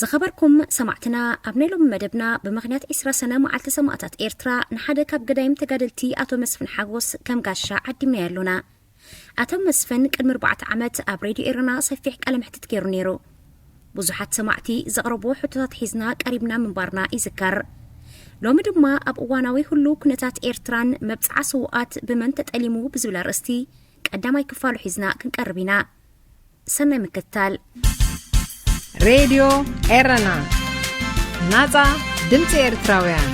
ዝኸበርኩም ሰማዕትና፣ ኣብ ናይ ሎሚ መደብና ብምኽንያት ዕስራ ሰነ መዓልቲ ሰማእታት ኤርትራ ንሓደ ካብ ገዳይም ተጋደልቲ ኣቶ መስፍን ሓጎስ ከም ጋሻ ዓዲምናዮ ኣሎና። ኣቶ መስፍን ቅድሚ ኣርባዕተ ዓመት ኣብ ሬድዮ ኤረና ሰፊሕ ቃለ መሕትት ገይሩ ነይሩ። ብዙሓት ሰማዕቲ ዘቕረብዎ ሕቶታት ሒዝና ቀሪብና ምንባርና ይዝከር። ሎሚ ድማ ኣብ እዋናዊ ህሉው ኩነታት ኤርትራን መብጽዓ ስዉኣት ብመን ተጠሊሙ ብዝብል ኣርእስቲ ቀዳማይ ክፋሉ ሒዝና ክንቀርብ ኢና። ሰናይ ምክትታል። ሬድዮ ኤረና፣ ናጻ ድምጺ ኤርትራውያን።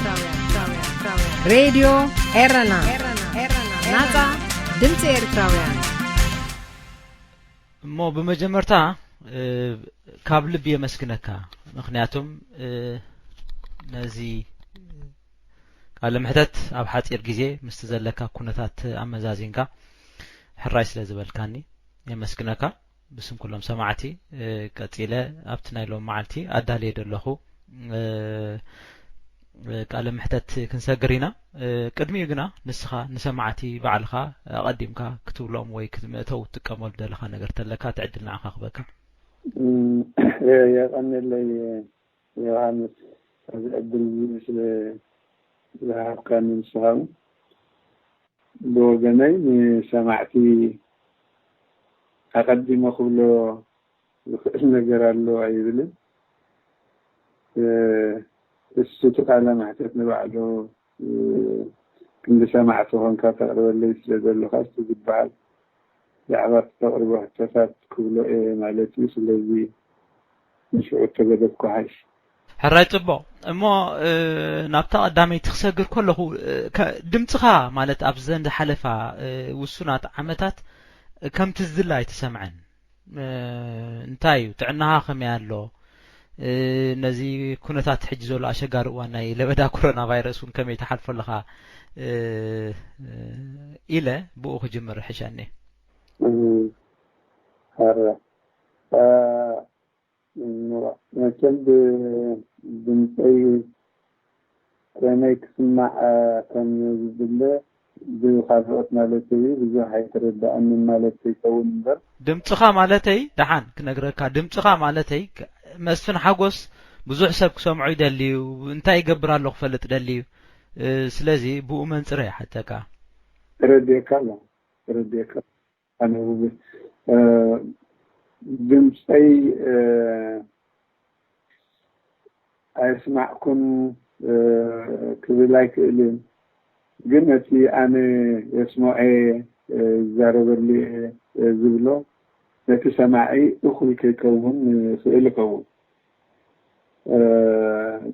ሬድዮ ኤረና፣ ናጻ ድምጺ ኤርትራውያን። እሞ ብመጀመርታ፣ እ፣ ካብ ልቢ የመስግነካ። ምኽንያቱም፣ እ፣ ነዚ ቃለ መሕተት ኣብ ሓጺር ግዜ ምስቲ ዘለካ ኩነታት ኣመዛዚንካ ሕራይ ስለ ዝበልካኒ የመስግነካ። ብስም ኩሎም ሰማዕቲ፣ እ፣ ቀጺለ ኣብቲ ናይ ሎም መዓልቲ ኣዳልየ ዘለኹ፣ እ፣ ቃለ መሕተት ክንሰግር ኢና። እ፣ ቅድሚኡ ግና ንስኻ ንሰማዕቲ ባዕልኻ ኣቐዲምካ ክትብሎም ወይ ክት-፣ መእተዊ ትጥቀመሉ ዘለኻ ነገር ተለካ፣ እቲ ዕድል ንዓኻ ክበካ። እም፣ የቐንየለይ ዮሃንስ፣ እዚ ዕድል እዚ ስለ ዝሃብካኒ። ንስኻ እውን ብወገነይ ንሰማዕቲ ኣቐዲመ ክብሎ ዝኽእል ነገር ኣሎ ኣይብልን። እ፣ እሱ እቲ ቃለ መሕተት ንባዕሉ፣ እ፣ ክንዲ ሰማዕቲ ኮንካ ተቕርበለይ ስለ ዘለኻ፣ እቲ ዝበሃል ብዛዕባ እቲ ተቕርቦ ሕቶታት ክብሎ እየ ማለት እዩ። ስለዚ ንሽዑ እተገደፍኩ ሓይሽ። ሕራይ ጽቡቕ። እሞ፣ እ፣ ናብታ ቀዳመይቲ ክሰግር ከለኹ፣ እ፣ ከ-፣ ድምጽኻ ማለት ኣብዘን ዝሓለፋ፣ እ፣ ውሱናት ዓመታት፣ እ፣ ከምቲ ዝድለ ኣይተሰምዐን። እ፣ እንታይ እዩ? ጥዕናኻ ከመይ ኣሎ? እ፣ ነዚ ኩነታት ሕጂ ዘሎ ኣሸጋሪ እዋን ናይ ለበዳ ኮሮና ቫይረስ እውን ከመይ ትሓልፎ ኣለኻ? እ፣ እ፣ ኢለ ብኡ ክጅምር ሕሸኒ። እም፣ ሕረ። እ፣ እም፣ መቸም ብ-፣ ድምፀይ ከመይ ክስማዕ፣ እ፣ ከም ዝድለ ብኻልኦት ማለተይ ብዙሕ ኣይተረድኣንን ማለት ከይከውን እምበር። ድምፅኻ ማለተይ፣ ደሓን ክነግረካ፣ ድምፅኻ ማለተይ፣ ክ-፣ መስፍን ሓጎስ ብዙሕ ሰብ ክሰምዖ ይደሊ እዩ፣ እንታይ ይገብር ኣሎ ክፈልጥ ደሊ እዩ። እ፣ ስለዚ ብኡ መንፅረ ይሓተካ። ተረዲኤካ ኣሎ፣ ተረዲኤካ። ኣነ እውን፣ እ፣ ድምፀይ፣ እ፣ ኣየስማዕኩን፣ እ፣ ክብል ኣይክእልን። ግን እቲ ኣነ የስምዖ እየ፣ እ፣ ዝዛረበሉ እየ፣ እ፣ ዝብሎ ነቲ ሰማዒ እኹል ከይከውን ይኽእል ይኸውን። እ፣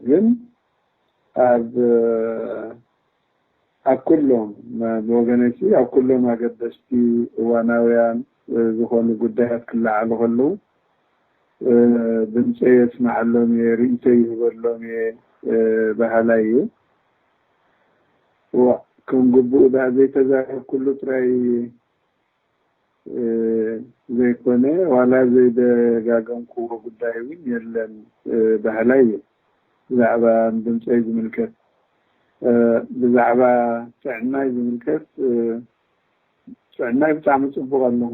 ግን ኣብ፣ ኣብ ኩሎም፣ ብወገነይሲ ኣብ ኩሎም ኣገደስቲ እዋናውያን፣ እ፣ ዝኾኑ ጉዳያት ክለዓሉ ከለዉ፣ እ፣ ድምፀይ የስምዓሎም እየ፣ ርእይቶ ይህበሎም እየ፣ እ፣ በሃላይ እዩ። ዋ፣ ከም ግቡእ ደኣ ዘይተዛረብኩሉ ጥራይ እ፣ ዘይኮነ፣ ዋላ ዘይደጋገምክዎ ጉዳይ እውን የለን፣ እ፣ በሃላይ እየ። ብዛዕባ ድምፀይ ዝምልከት፣ እ፣ ብዛዕባ ጥዕናይ ዝምልከት፣ እ፣ ጥዕናይ ብጣዕሚ ፅቡቕ ኣለኹ።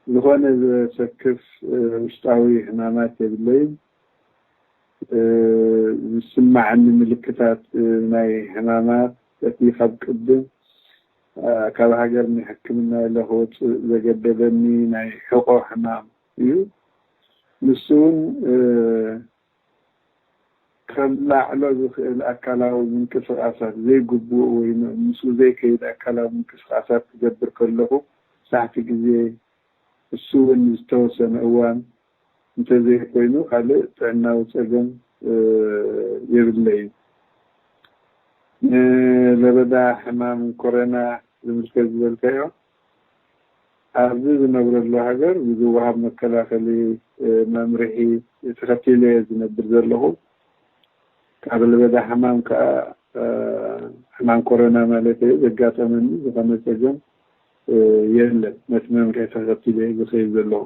ዝኾነ ዘሰክፍ፣ እ፣ ውሽጣዊ ሕማማት የብለይን። እ፣ ዝስማዓኒ ምልክታት፣ እ፣ ናይ ሕማማት፣ እቲ ካብ ቅድም፣ እ፣ ካብ ሃገር ንሕክምና ኢለ ክወፅእ ዘገደደኒ ናይ ሕቖ ሕማም እዩ። ንሱ እውን፣ እ፣ ከላዕሎ ዝኽእል ኣካላዊ ምንቅስቓሳት፣ ዘይግቡእ ወይ ን-፣ ምስኡ ዘይከይድ ኣካላዊ ምንቅስቓሳት ክገብር ከለኹ፣ ሳሕቲ ግዜ፣ እሱ እውን ዝተወሰነ እዋን እንተዘይኮይኑ፣ ካልእ ጥዕናዊ ጸገም፣ እ፣ የብለይን። ንለበዳ ሕማም ኮረና ዝምልከት ዝበልካዮ፣ ኣብዚ ዝነብረሉ ሃገር ብዝወሃብ መከላኸሊ፣ እ፣ መምርሒ ተኸቲለ እየ ዝነብር ዘለኹ። ካብ ለበዳ ሕማም ከኣ፣ እ፣ ሕማም ኮሮና ማለት እዩ፣ ዘጋጠመኒ ዝኾነ ጸገም፣ እ፣ የለን። ነቲ መምርሒ ተኸቲለ እየ ዝኸይድ ዘለኹ።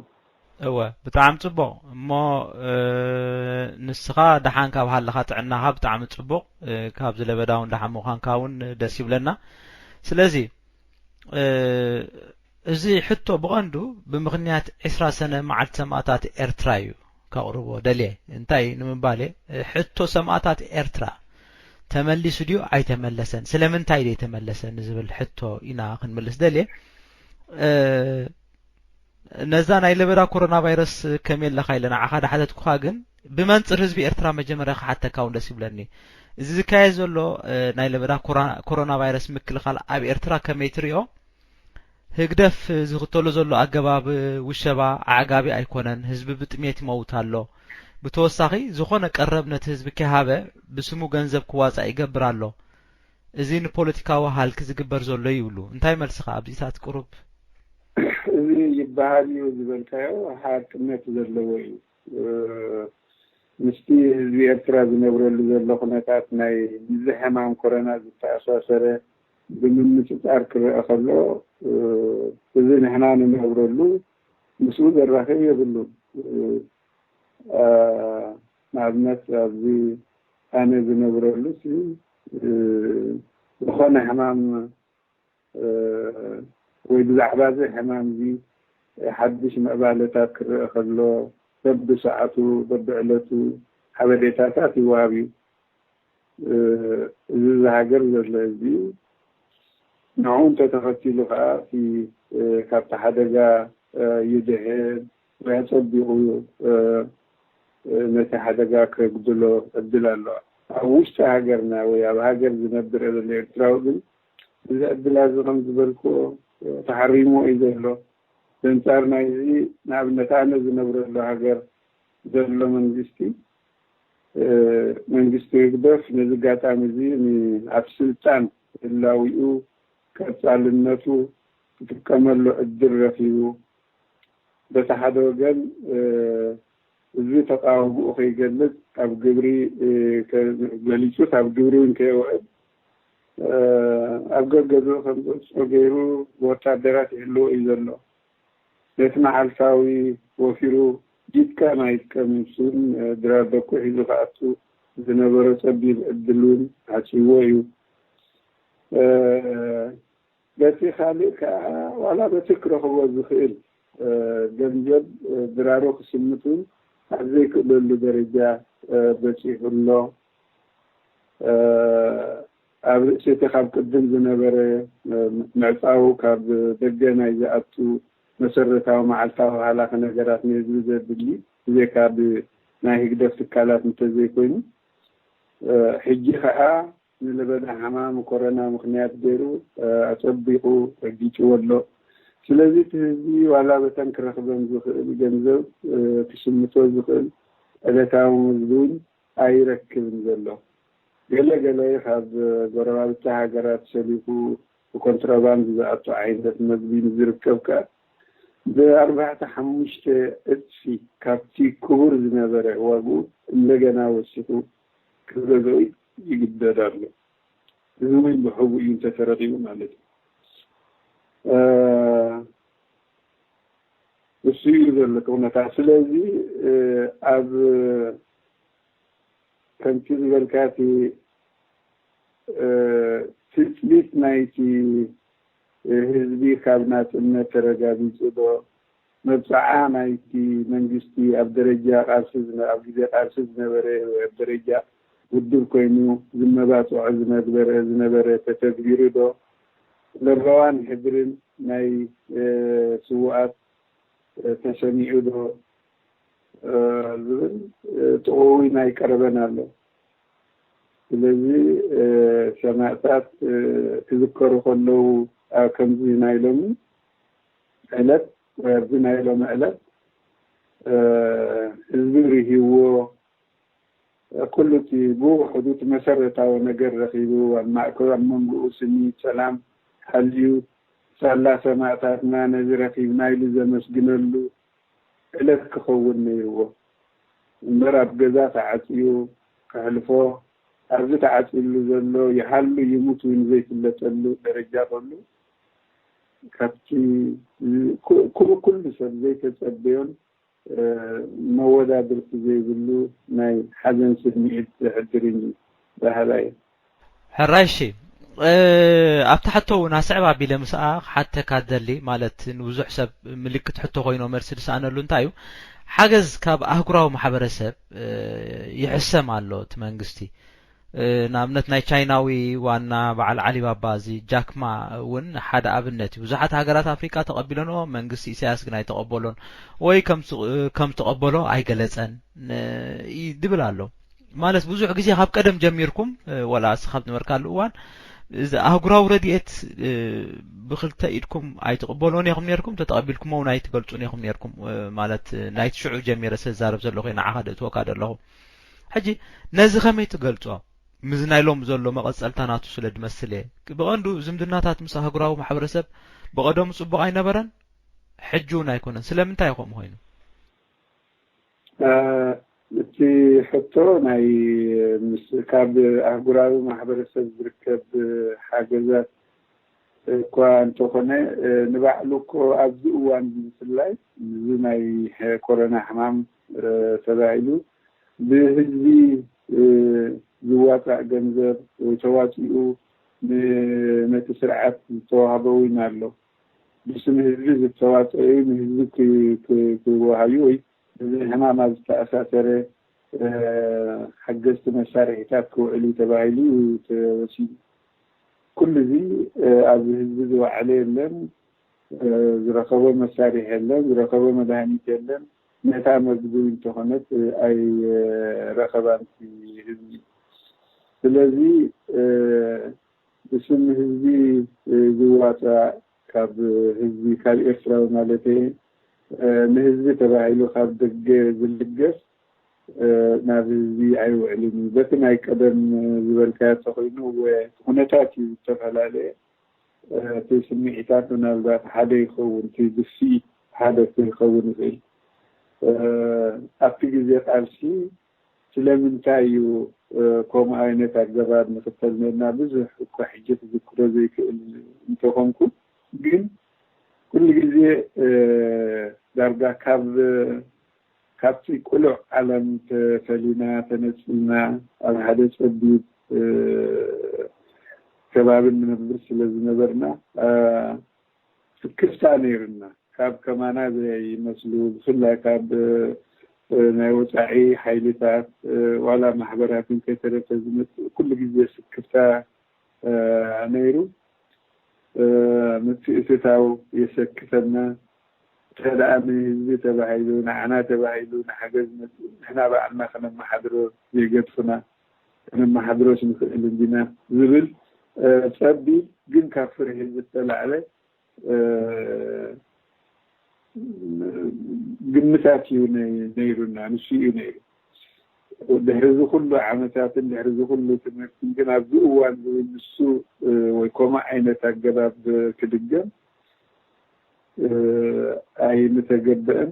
እወ፣ ብጣዕሚ ጽቡቕ። እሞ፣ እ፣ ንስኻ ደሓን ካብ ሃለኻ፣ ጥዕናኻ ብጣዕሚ ጽቡቕ፣ እ፣ ካብዚ ለበዳ እውን ደሓን ምዃንካ እውን ደስ ይብለና። ስለዚ፣ እ፣ እዚ ሕቶ ብቐንዱ ብምኽንያት ዕስራ ሰነ መዓልቲ ሰማእታት ኤርትራ እዩ። ከቕርቦ ደልየ። እንታይ ንምባል እየ፣ ሕቶ ሰማእታት ኤርትራ ተመሊሱ ድዩ ኣይተመለሰን፣ ስለምንታይ ደይተመለሰ ንዝብል ሕቶ ኢና ክንምልስ ደልየ። ነዛ ናይ ለበዳ ኮሮና ቫይረስ ከመይ ኣለኻ ኢለ ንዓኻ ዳሓተትኩኻ፣ ግን ብመንጽር ህዝቢ ኤርትራ መጀመርያ ክሓተካ እውን ደስ ይብለኒ። እዚ ዝካየድ ዘሎ ናይ ለበዳ ኮሮና ቫይረስ ምክልኻል ኣብ ኤርትራ ከመይ ትሪኦ? ህግደፍ ዝኽተሎ ዘሎ ኣገባብ ውሸባ ኣዕጋቢ ኣይኮነን። ህዝቢ ብጥሜት ይመውት ኣሎ። ብተወሳኺ ዝኾነ ቀረብ ነቲ ህዝቢ ከይሃበ ብስሙ ገንዘብ ክዋጻእ ይገብር ኣሎ። እዚ ንፖለቲካዊ ሃልኪ ዝግበር ዘሎ ይብሉ። እንታይ መልስኻ ኣብዚታት ቁሩብ? እዚ ይበሃል እዩ ዝበልካዮ ሓቅነት ዘለዎ እዩ። ምስቲ ህዝቢ ኤርትራ ዝነብረሉ ዘሎ ኩነታት ናይ ምዚ ሕማም ኮረና ዝተኣሳሰረ ብምንጽጻር ክረአ ከሎ፣ እዚ ንሕና ንነብረሉ ምስኡ ዘራኽብ የብሉን። ንኣብነት ኣብዚ ኣነ ዝነብረሉ ሲ ዝኾነ ሕማም ወይ ብዛዕባ እዚ ሕማም እዚ ሓድሽ ምዕባለታት ክረአ ከሎ በብሰዓቱ በብዕለቱ ሓበሬታታት ይወሃብ እዩ። እዚ እዚ ሃገር ዘሎ ህዝቢ ንዕኡ እንተተኸቲሉ ከዓ እቲ ካብቲ ሓደጋ ይድሕን ወይ ኣጸቢቑ ነቲ ሓደጋ ከግድሎ ዕድል ኣለዋ። ኣብ ውሽጢ ሃገርና ወይ ኣብ ሃገር ዝነብር ዘሎ ኤርትራዊ ግን እዚ ዕድል እዚ ከም ዝበልክዎ ተሓሪምዎ እዩ ዘሎ። በንጻር ናይዚ ንኣብነት ኣነ ዝነብረሉ ሃገር ዘሎ መንግስቲ መንግስቲ ህግደፍ ነዚ ኣጋጣሚ እዚ ኣብ ስልጣን ህላዊኡ ቀጻልነቱ ክጥቀመሉ ዕድል ረኺቡ በቲ ሓደ ወገን ህዝቢ ተቃውምኡ ከይገልጽ ኣብ ግብሪ ገሊጹ ኣብ ግብሪ እውን ከየውዕል ኣብ ገገዝኡ ከም ዘውፅኦ ገይሩ ብወታደራት ይሕልዎ እዩ ዘሎ። ነቲ መዓልታዊ ወፊሩ ዲትካ ናይ ቀምሱን ድራር ደኩ ሒዙ ክኣቱ ዝነበሮ ጸቢብ ዕድል እውን ዓጽይዎ እዩ። በቲ ካልእ ከዓ ዋላ በቲ ክረኽቦ ዝኽእል ገንዘብ ድራሩ ክስምት እውን ኣብ ዘይክእለሉ ደረጃ በፂሑ ኣሎ። ኣብ ርእሲ እቲ ካብ ቅድም ዝነበረ ምዕፃው ካብ ደገ ናይ ዝኣቱ መሰረታዊ መዓልታዊ ሃላኺ ነገራት ንህዝቢ ዘድሊ ብዘይካ ብናይ ህግደፍ ትካላት እንተዘይኮይኑ ሕጂ ከዓ ንለበዳ ሕማም ኮረና ምኽንያት ገይሩ ኣጸቢቑ ረጊጽዎ ኣሎ። ስለዚ እቲ ህዝቢ ዋላ በተን ክረኽበን ዝኽእል ገንዘብ ክሽምቶ ዝኽእል ዕለታዊ ምግቢ እውን ኣይረክብን ዘሎ። ገለ ገለ ካብ ጎረባብቲ ሃገራት ሰሊኹ ብኮንትሮባንድ ዝኣቱ ዓይነት መግቢ ንዝርከብ ከኣ ብኣርባዕተ ሓሙሽተ ዕጽፊ ካብቲ ክቡር ዝነበረ ዋግኡ እንደገና ወሲኹ ክገዝኦ ይግደድ ኣሎ። እዚ እውን ብሕቡእ እዩ እንተተረኺቡ ማለት እዩ። እሱ እዩ ዘሎ እቲ ኩነታት። ስለዚ ኣብ ከምቲ ዝበልካ እቲ ትጽቢት ናይቲ ህዝቢ ካብ ናጽነት ተረጋጊጹ ዶ? መብጽዓ ናይቲ መንግስቲ ኣብ ደረጃ ቃልሲ ኣብ ግዜ ቃልሲ ዝነበረ ኣብ ደረጃ ውድብ ኮይኑ ዝመባጽዖ ዝነግበረ ዝነበረ ተተግቢሩ ዶ? ለበዋን ሕድርን ናይ ስውኣት ተሰሚዑ ዶ ዝብል ጥቕዊ ናይ ቀረበን ኣሎ። ስለዚ ሰማእታት ክዝከሩ ከለዉ ከምዚ ናይ ሎሚ ዕለት ወይ ኣብዚ ናይ ሎሚ ዕለት ህዝቢ ርሂዎ ኩሉ እቲ ብውሕዱ እቲ መሰረታዊ ነገር ረኺቡ ኣብ ማእከሉ ኣብ መንጎኡ ስኒ ሰላም ሃልዩ ሳላ ሰማእታትና ነዚ ረኺብና ኢሉ ዘመስግነሉ ዕለት ክኸውን ነይርዎ እምበር ኣብ ገዛ ተዓፅዩ ከሕልፎ ኣብዚ ተዓፂሉ ዘሎ ይሃሉ ይሙት እውን ዘይፍለጠሉ ደረጃ ከሉ ካብቲ ኩሉ ሰብ ዘይተፀበዮን መወዳድርቲ ዘይብሉ ናይ ሓዘን ስምዒት ዘሕድር እዩ በሃላይ። ሕራይ እሺ፣ ኣብቲ ሕቶ እውን ኣስዕብ ኣቢለ ምስኣ ክሓተካ ዝደሊ ማለት ንብዙሕ ሰብ ምልክት ሕቶ ኮይኑ መልሲ ዝሰኣነሉ እንታይ እዩ? ሓገዝ ካብ ኣህጉራዊ ማሕበረሰብ ይሕሰም ኣሎ። እቲ መንግስቲ ንኣብነት ናይ ቻይናዊ ዋና በዓል ዓሊባባ እዚ ጃክማ እውን ሓደ ኣብነት እዩ። ብዙሓት ሃገራት ኣፍሪቃ ተቐቢለንኦ፣ መንግስቲ ኢሳያስ ግን ኣይተቐበሎን ወይ ከም ተቐበሎ ኣይገለጸን ድብል ኣሎ። ማለት ብዙሕ ግዜ ካብ ቀደም ጀሚርኩም ወላ እስኻ ዝነበርካሉ እዋን እዚ ኣህጉራዊ ረድኤት ብክልተ ኢድኩም ኣይትቕበሉን ኢኹም ነርኩም፣ ተተቐቢልኩሞ እውን ኣይትገልጹን ኢኹም ነርኩም። ማለት ናይቲ ሽዑ ጀሚረ ስለ ዝዛረብ ዘለኹ ንዓኻ ደእትወካ ዘለኹ። ሕጂ ነዚ ከመይ ትገልጾ? ምዚ ናይ ሎም ዘሎ መቐጸልታ ናቱ ስለ ድመስል እየ። ብቐንዱ ዝምድናታት ምስ ኣህጉራዊ ማሕበረሰብ ብቐደሙ ጽቡቕ ኣይነበረን፣ ሕጂ እውን ኣይኮነን። ስለምንታይ እዩ ከምኡ ኮይኑ? እቲ ሕቶ ናይ ምስ ካብ ኣህጉራዊ ማሕበረሰብ ዝርከብ ሓገዛት እኳ እንተኾነ፣ ንባዕሉ እኮ ኣብዚ እዋን ብፍላይ እዚ ናይ ኮሮና ሕማም ተባሂሉ ብህዝቢ ዝዋፃእ ገንዘብ ወይ ተዋፂኡ ነቲ ስርዓት ዝተዋህበ እውን ኣሎ። ብስም ህዝቢ ዝተዋፀኡ ንህዝቢ ክወሃዩ ወይ እዚ ሕማም ኣብ ዝተኣሳሰረ ሓገዝቲ መሳርሒታት ክውዕል እዩ ተባሂሉ ተወሲኑ። ኩሉ እዚ ኣብ ህዝቢ ዝወዓለ የለን፣ ዝረኸቦ መሳርሒ የለን፣ ዝረኸቦ መድሃኒት የለን። ነታ መግቢ እንተኾነት ኣይረኸባን ህዝቢ። ስለዚ ብስም ህዝቢ ዝዋፃእ ካብ ህዝቢ ካብ ኤርትራዊ ማለት ንህዝቢ ተባሂሉ ካብ ደገ ዝልገስ ናብ ህዝቢ ኣይውዕልን እዩ። በቲ ናይ ቀደም ዝበልካዮ ተኮይኑ ኩነታት እዩ ዝተፈላለየ። እቲ ስምዒታት ምናልባት ሓደ ይኸውን፣ እቲ ድፍኢት ሓደ ክኸውን ይኽእል። ኣብቲ ግዜ ቃልሲ ስለምንታይ እዩ ከምኡ ዓይነት ኣገባብ ንኽተል ነርና ብዙሕ እኳ ሕጂ ክዝክሮ ዘይክእል እንተኾንኩ፣ ግን ኩሉ ግዜ ዳርጋ ካብ ካብቲ ቅሉዕ ዓለም ተፈሊና ተነጺልና ኣብ ሓደ ጸቢብ ከባቢ ንነብር ስለ ዝነበርና ስክፍታ ነይርና። ካብ ከማና ዘይመስሉ ብፍላይ ካብ ናይ ወጻዒ ሓይልታት ዋላ ማሕበራትን ከይተረፈ ዝመጽእ ኩሉ ግዜ ስክፍታ ነይሩ። ምትእትታው የሰክፈና። እንተ ደኣ ንህዝቢ ተባሂሉ ንዓና ተባሂሉ ንሓገዝ መጽኡ ንሕና ባዕልና ከነመሓድሮ ዘይገድፉና ከነመሓድሮስ ንኽእል እንዲና ዝብል ጸቢብ ግን ካብ ፍርሒ ዝተላዕለ ግምታት እዩ ነይሩና፣ ንሱ እዩ ነይሩ። ድሕሪ እዚ ኩሉ ዓመታትን ድሕሪ እዚ ኩሉ ትምህርትን ግን ኣብዚ እዋን እዚ ንሱ ወይ ከምኡ ዓይነት ኣገባብ ክድገም ኣይምተገበአን።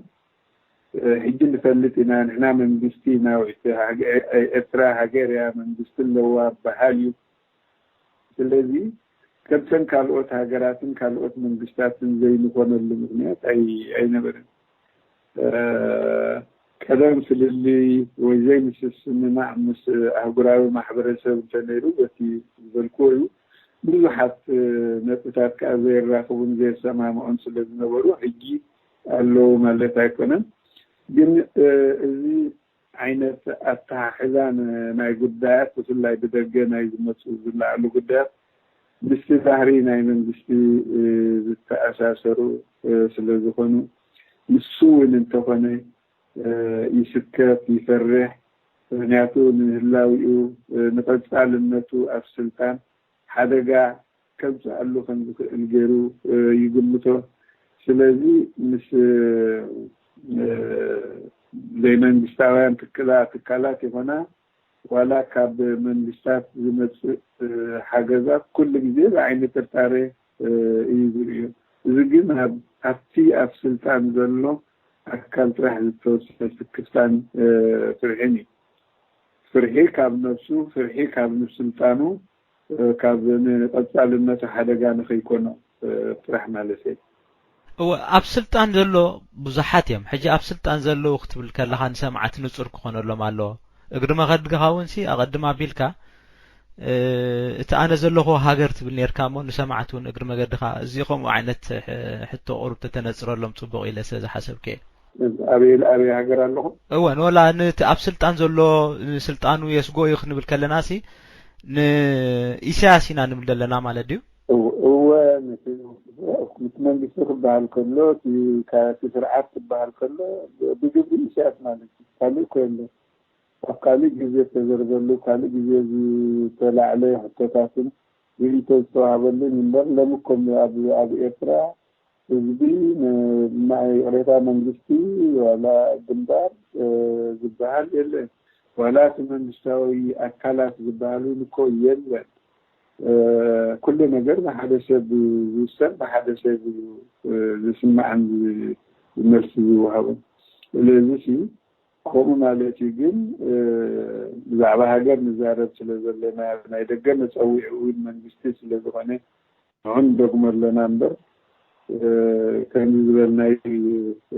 ሕጂ ንፈልጥ ኢና፣ ንሕና መንግስቲ ኢና፣ ኤርትራ ሃገር እያ፣ መንግስቲ ኣለዋ በሃል እዩ። ስለዚ ከምተን ካልኦት ሃገራትን ካልኦት መንግስታትን ዘይንኾነሉ ምኽንያት ኣይነበረን። ቀደም ፍልልይ ወይ ዘይምስምማዕ ምስ ኣህጉራዊ ማሕበረሰብ እንተነይሩ በቲ ዝበልክዎ እዩ። ብዙሓት ነጥብታት ከዓ ዘየራኽቡን ዘየሰማምዑን ስለ ዝነበሩ ሕጂ ኣለዉ ማለት ኣይኮነን። ግን እዚ ዓይነት ኣተሓሕዛ ናይ ጉዳያት ብፍላይ ብደገ ናይ ዝመፁ ዝለዓሉ ጉዳያት ምስቲ ባህሪ ናይ መንግስቲ ዝተኣሳሰሩ ስለ ዝኾኑ ንሱ እውን እንተኾነ ይስከፍ ይፈርሕ። ምክንያቱ ንህላዊኡ ንቐፃልነቱ ኣብ ስልጣን ሓደጋ ከምፅኣሉ ከም ዝኽእል ገይሩ ይግምቶ። ስለዚ ምስ ዘይመንግስታውያን ትክላ ትካላት ይኾና ዋላ ካብ መንግስታት ዝመፅእ ሓገዛት ኩሉ ግዜ ብዓይኒ ጥርጣሬ እዩ ዝርእዮ። እዚ ግን ኣብቲ ኣብ ስልጣን ዘሎ ኣካል ጥራሕ ዝተወሰነ ስክፍታን ፍርሕን እዩ። ፍርሒ ካብ ነብሱ፣ ፍርሒ ካብ ንስልጣኑ፣ ካብ ንቐፃልነቱ ሓደጋ ንኸይኮኖ ጥራሕ ማለት እየ። እወ፣ ኣብ ስልጣን ዘሎ ብዙሓት እዮም። ሕጂ ኣብ ስልጣን ዘለዉ ክትብል ከለኻ ንሰማዕቲ ንጹር ክኾነሎም ኣለዎ። እግሪ መኸድኻ እውን ሲ ኣቐድም ኣቢልካ እቲ ኣነ ዘለኹ ሃገር ትብል ነርካ እሞ ንሰማዕቲ እውን እግሪ መገድኻ እዚ ከምኡ ዓይነት ሕቶ ቁሩብ ተተነጽረሎም ጽቡቕ ኢለ ስለ ዝሓሰብኩ እየ። ኣበይ ኣበይ ሃገር ኣለኹ? እወ፣ ንወላ ነቲ ኣብ ስልጣን ዘሎ፣ ንስልጣኑ የስጎ እዩ ክንብል ከለና ሲ ንኢሳያስ ኢና ንብል ዘለና ማለት ድዩ? እወ፣ እወ፣ ነቲ እቲ መንግስቲ ክበሃል ከሎ፣ እቲ ካ-፣ እቲ ስርዓት ክበሃል ከሎ፣ ብግብሪ ኢሳያስ ማለት እዩ። ካልእ እኮ የለን። ኣብ ካልእ ግዜ ዝተዘርበሉ፣ ካልእ ግዜ ዝተላዕለ ሕቶታትን ርእይቶ ዝተዋህበሉን እምበር፣ ሎሚ እኮ ኣብ፣ ኣብ ኤርትራ ህዝቢ ን-፣ ማ-፣ ይቕሬታ፣ መንግስቲ ዋላ ግንባር፣ እ፣ ዝበሃል የለን። ዋላ እቲ መንግስታዊ ኣካላት ዝበሃል እውን እኮ የለን። እ፣ ኩሉ ነገር ብሓደ ሰብ ዝውሰን፣ ብሓደ ሰብ እዩ፣ እ፣ ዝስማዕን ዝ-፣ መልሲ ዝወሃቦ። ስለዚ ሲ ከምኡ ማለት እዩ። ግን፣ እ፣ ብዛዕባ ሃገር ንዛረብ ስለ ዘለና፣ ናይ ደገ መጸውዒ እውን መንግስቲ ስለ ዝኾነ፣ ንዑ ንደግሞ ኣለና እምበር፣ እ፣ ከምዚ ዝበልናዮ እዩ፣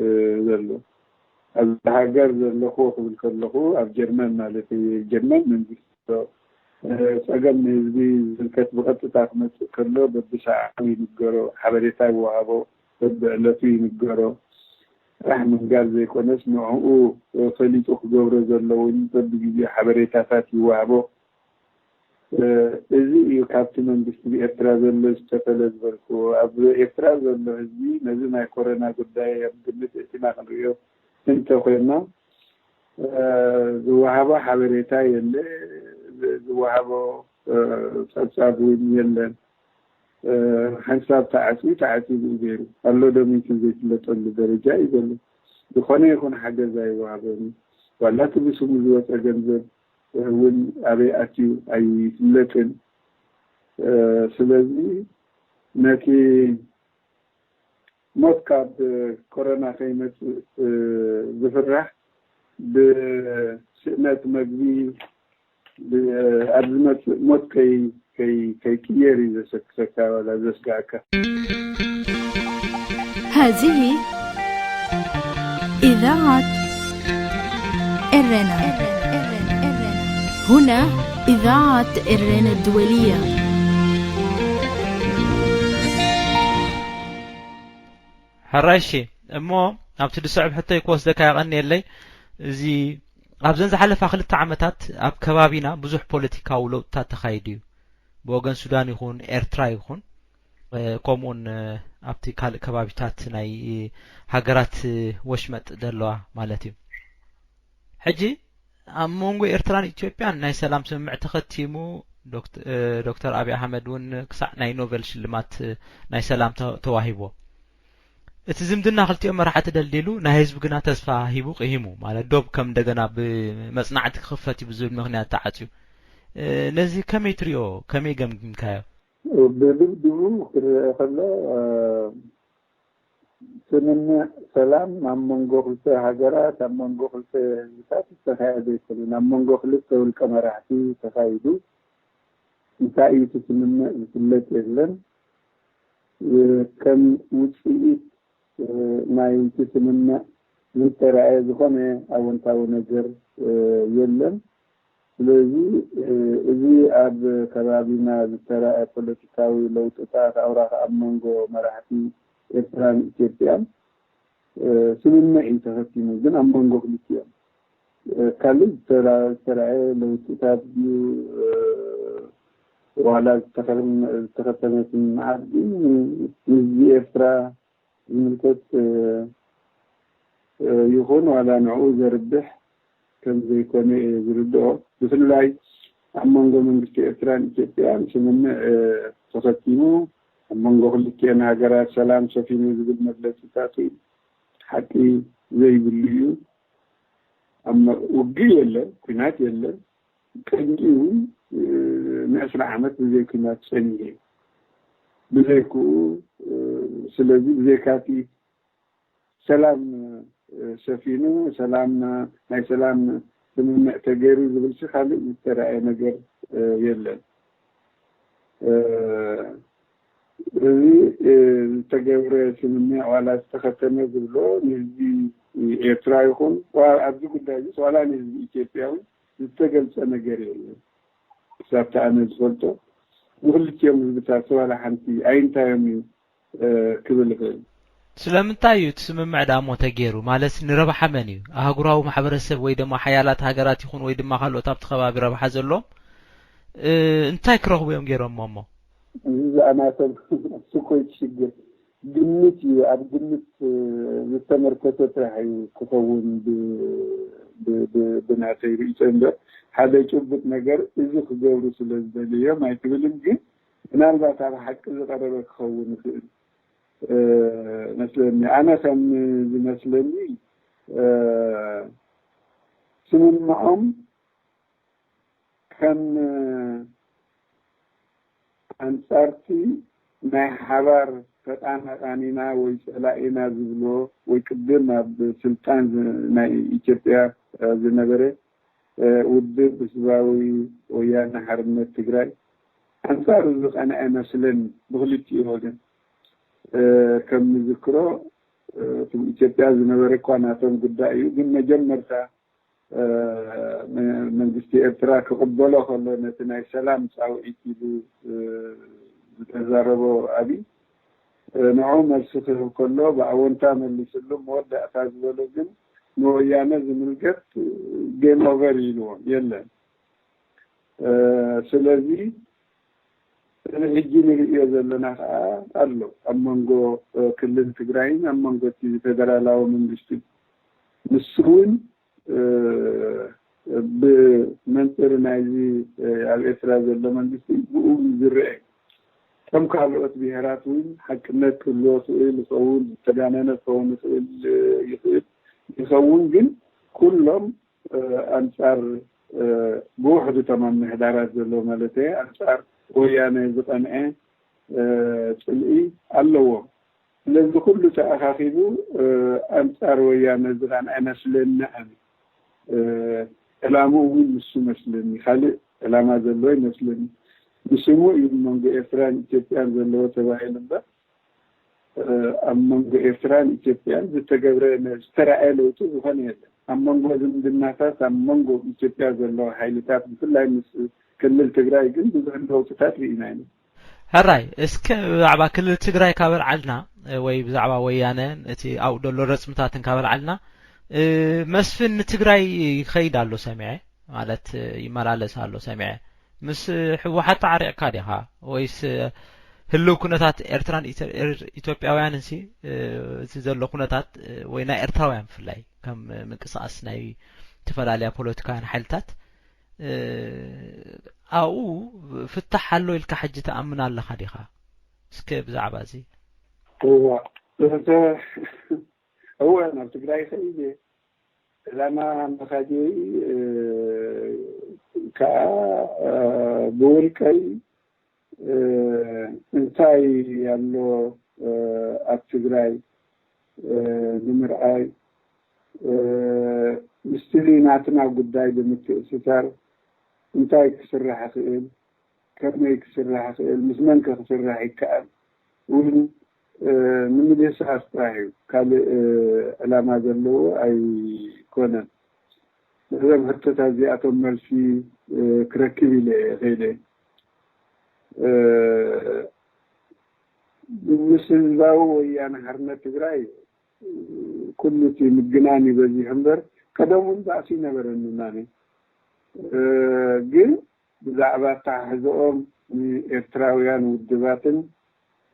እ፣ ዘሎ። ኣብዚ ሃገር ዘለኹ ክብል ከለኹ፣ ኣብ ጀርመን ማለት እዩ። ጀርመን መንግስቲ ኣሎ። እ፣ ጸገም ንህዝቢ ዝምልከት ብቐጥታ ክመጽእ ከሎ፣ በብሰዓቱ ይንገሮ፣ ሓበሬታ ይወሃቦ፣ በብዕለቱ ይንገሮ። ጥራሕ ምንጋር ዘይኮነስ፣ ንዕኡ ፈሊጡ ክገብሮ ዘለዎን በብግዜኡ ሓበሬታታት ይወሃቦ። እ፣ እዚ እዩ ካብቲ መንግስቲ ብኤርትራ ዘሎ ዝተፈለ ዝበልኩዎ። ኣብ ኤርትራ ዘሎ ህዝቢ ነዚ ናይ ኮሮና ጉዳይ ኣብ ግምት እቲና ክንርእዮ እንተኾይና፣ እ፣ ዝወሃቦ ሓበሬታ የለ፣ ዝ-፣ ዝወሃቦ፣ እ፣ ጸብጻብ እውን የለን። እ፣ ሓንሳብ ተዓጽዩ ተዓጺዩ እዩ ገይሩ። ኣሎ ዶ ሚቱ ዘይፍለጠሉ ደረጃ እዩ ዘሎ። ዝኾነ ይኹን ሓገዝ ኣይወሃበን። ዋላ እቲ ብስሙ ዝወጸ ገንዘብ እውን ኣበይ ኣትዩ ኣይፍለጥን። እ፣ ስለዚ ነቲ ሞት ካብ ኮሮና ከይመጽእ፣ እ፣ ዝፍራሕ ብስእነት መግቢ፣ ብ-፣ ኣብ ዝመጽእ ሞት ከይ-፣ ከይ-፣ ከይቅየር እዩ ዘሰክሰካ፣ ዋላ ዘስጋእካ። هذه إذاعة إرنا. هنا إذاعة إرنا الدولية. ሕራይ እሺ እሞ ናብቲ ድስዕብ ሕቶይ ክወስደካ የቐንየለይ። እዚ ኣብዘን ዝሓለፋ ክልተ ዓመታት ኣብ ከባቢና ብዙሕ ፖለቲካዊ ለውጥታት ተኻይዱ እዩ። ብወገን ሱዳን ይኹን ኤርትራ ይኹን ከምኡውን ኣብቲ ካልእ ከባቢታት ናይ ሃገራት ወሽመጥ ዘለዋ ማለት እዩ። ሕጂ ኣብ መንጎ ኤርትራን ኢትዮጵያን ናይ ሰላም ስምምዕ ተኸቲሙ፣ ዶክተር ኣብይ ኣሕመድ እውን ክሳዕ ናይ ኖቨል ሽልማት ናይ ሰላም ተዋሂብዎ። እቲ ዝምድና ክልቲኦም መራሕቲ ደልዲሉ ናይ ህዝቢ ግና ተስፋ ሂቡ ቅሂሙ፣ ማለት ዶብ ከም እንደገና ብመጽናዕቲ ክኽፈት እዩ ብዝብል ምኽንያት ተዓጽዩ። ነዚ ከመይ ትሪኦ? ከመይ ገምጊምካዮ? ብድብድቡ ክረአ ከሎ ስምምዕ ሰላም ኣብ መንጎ ክልተ ሃገራት፣ ኣብ መንጎ ክልተ ህዝብታት ዝተኻየደ ኣይኮነን። ኣብ መንጎ ክልተ ውልቀ መራሕቲ ተኻይዱ። እንታይ እዩ እቲ ስምምዕ ዝፍለጥ የለን። ከም ውፅኢት ናይቲ ስምምዕ ዝተረኣየ ዝኾነ ኣወንታዊ ነገር የለን። ስለዚ እዚ ኣብ ከባቢና ዝተረኣየ ፖለቲካዊ ለውጥታት ኣውራ ኣብ መንጎ መራሕቲ ኤርትራን ኢትዮጵያን ስምምዕ እዩ ተኸቲሙ፣ ግን ኣብ መንጎ ክልቲኦም ካልእ ዝተረኣየ ለውጥታት ድዩ ዋላ ዝተኸተመ ስምምዓት ግን ንህዝቢ ኤርትራ ዝምልከት ይኹን ዋላ ንዕኡ ዘርብሕ ከም ዘይኮነ እየ ዝርድኦ። ብፍላይ ኣብ መንጎ መንግስቲ ኤርትራን ኢትዮጵያን ስምምዕ ተኸቲሙ ኣብ መንጎ ክልቲኤን ሃገራት ሰላም ሰፊኑ ዝብል መግለፂታት ሓቂ ዘይብሉ እዩ። ኣብ ውግእ የለን፣ ኲናት የለን። ቅድሚኡ እውን ንዕስራ ዓመት ብዘይ ኲናት ፀኒሑ እዩ። ብዘይክኡ ስለዚ ብዘይካቲ ሰላም ሰፊኑ ሰላም ናይ ሰላም ስምምዕ ተገይሩ ዝብልሲ ካልእ ዝተረኣየ ነገር የለን። እዚ ዝተገብረ ስምምዕ ዋላ ዝተኸተመ ዝብሎ ንህዝቢ ኤርትራ ይኹን ኣብዚ ጉዳይ እዚ ዋላ ንህዝቢ ኢትዮጵያ እውን ዝተገልጸ ነገር የለን። ክሳብቲ ኣነ ዝፈልጦ ንክልቲኦም ህዝብታት ዋላ ሓንቲ ኣይንታዮም እዩ ክብል ይኽእል። ስለምንታይ እዩ እቲ ስምምዕ ደኣ እሞ ተገይሩ? ማለት ንረብሓ መን እዩ? ኣህጉራዊ ማሕበረሰብ ወይ ድማ ሓያላት ሃገራት ይኹን ወይ ድማ ካልኦት ኣብቲ ከባቢ ረብሓ ዘለዎም፣ እ፣ እንታይ ክረኽቡ እዮም ገይሮሞ እሞ? እዚ ዝኣናተም እሱ እኮ እዩ እቲ ሽግር። ግምት እዩ፣ ኣብ ግምት፣ እ፣ ዝተመርኮሰ ስራሕ እዩ ክኸውን ብ-፣ ብ-፣ ብ-፣ ብናተይ ርእይቶ እምበር፣ ሓደ ጭቡጥ ነገር እዚ ክገብሩ ስለ ዝደለዮም ኣይትብልን፣ ግን ምናልባት ኣብ ሓቂ ዝቐረበ ክኸውን ይኽእል፣ እ፣ መስለኒ። ኣነ ከም ዝመስለኒ፣ እ፣ ስምምዖም ከም ኣንጻርቲ ናይ ሓባር ተቃናቃኒና ወይ ጸላኢና ዝብሎ ወይ ቅድም ኣብ ስልጣን ዝ-፣ ናይ ኢትዮጵያ፣ እ፣ ዝነበረ፣ እ፣ ውድብ ህዝባዊ ወያነ ሓርነት ትግራይ ኣንጻሩ ዝቐንዐ መስለኒ ብክልቲኡ ወገን። እ፣ ከም ንዝክሮ፣ እ፣ እቲ ኢትዮጵያ ዝነበረ እኳ ናቶም ጉዳይ እዩ፣ ግን መጀመርታ እ፣ መ-፣ መንግስቲ ኤርትራ ክቕበሎ ከሎ ነቲ ናይ ሰላም ጻውዒት ኢሉ፣ እ፣ ዝተዛረቦ ኣብይ፣ እ፣ ንዕኡ መልሲ ክህብ ከሎ ብኣወንታ መሊስሉ፣ መወዳእታ ዝበሎ ግን ንወያነ ዝምልከት ጌም ኦቨር ኢልዎም የለን። እ፣ ስለዚ እዚ ሕጂ ንርእዮ ዘለና ከኣ ኣሎ። ኣብ መንጎ፣ እ፣ ክልል ትግራይን ኣብ መንጎ እቲ ፌደራላዊ መንግስቲ፣ ንሱ እውን፣ እ፣ ብመንጽር ናይዚ፣ እ፣ ኣብ ኤርትራ ዘሎ መንግስቲ ብኡ ዝረአ። ከም ካልኦት ብሄራት እውን ሓቅነት ክህልዎ ይኽእል ይኸውን፣ ዝተጋነነ ክኸውን ይኽእል፣ እ፣ ይኽእል ይኸውን፣ ግን ኩሎም፣ እ፣ ኣንጻር፣ እ፣ ብውሕዱ እቶም ኣብ ምሕዳራት ዘለዉ ማለት ኣንጻር ወያነ ዝቐንዐ፣ እ፣ ጽልኢ ኣለዎም። ስለዚ ኩሉ ተኣኻኺቡ፣ እ፣ ኣንጻር ወያነ ዝቐንዐ መስለኒ ኣነ። እ፣ ዕላምኡ እውን ንሱ መስለኒ፣ ካልእ ዕላማ ዘለዎ ይመስለኒ። ንስሙ እዩ መንጎ ኤርትራን ኢትዮጵያን ዘለዎ ተባሂሉ እምበር፣ እ፣ ኣብ መንጎ ኤርትራን ኢትዮጵያን ዝተገብረ ነ-፣ ዝተራእየ ለውጢ ዝኾነ የለን። ኣብ መንጎ ዝምድናታት፣ ኣብ መንጎ ኢትዮጵያ ዘለዋ ሓይልታት፣ ብፍላይ ምስ ክልል ትግራይ ግን ብዙሕ ለውጥታት ርኢና ኢና። ሕራይ፣ እስከ ብዛዕባ ክልል ትግራይ ካብ ኣልዓልና፣ እ፣ ወይ ብዛዕባ ወያነ፣ እቲ ኣብኡ ዘሎ ረጽምታትን ካብ ኣልዓልና፣ እ፣ መስፍን ንትግራይ ይኸይድ ኣሎ ሰሚዐ፣ ማለት፣ እ፣ ይመላለስ ኣሎ ሰሚዐ። ምስ ህወሓት ተዓሪቕካ ዲኻ? ወይስ፣ እ፣ ህልው ኩነታት ኤርትራን ኢትዮ-፣ ኤር-፣ ኢትዮጵያውያንንሲ፣ እ፣ እቲ ዘሎ ኩነታት፣ እ፣ ወይ ናይ ኤርትራውያን ብፍላይ ከም ምንቅስቓስ ናይ ዝተፈላለያ ፖለቲካውያን ሓይልታት፣ እ፣ ኣብኡ ፍታሕ ኣሎ ኢልካ ሕጂ ትኣምን ኣለኻ ዲኻ? እስከ ብዛዕባ እዚ። እዋ፣ እተ-፣ እወ፣ ናብ ትግራይ ከይደ ዕላማ መኻድየይ፣ እ፣ ከዓ፣ እ፣ ብውልቀይ፣ እ፣ እንታይ ኣሎ፣ እ፣ ኣብ ትግራይ፣ እ፣ ንምርኣይ፣ እ፣ ምስቲ ናትና ጉዳይ ብምትእስሳር እንታይ ክስራሕ ይኽእል፣ ከመይ ክስራሕ ይኽእል፣ ምስ መን ከ ክስራሕ ይከኣል እውን፣ እ፣ ንምድህሳስ ጥራሕ እዩ። ካልእ፣ እ፣ ዕላማ ዘለዎ ኣይኮነን። ነዞም ሕቶታት እዚኣቶም መልሲ፣ እ፣ ክረክብ ኢለ እየ ከይደ። እ፣ ምስ ህዝባዊ ወያነ ሓርነት ትግራይ ኩሉ እቲ ምግናን እዩ በዚሑ እምበር፣ ቀደም እውን ባእሲ ይነበረኒ ማለይ። እ፣ ግን ብዛዕባ ኣተሓሕዝኦም ንኤርትራውያን ውድባትን፣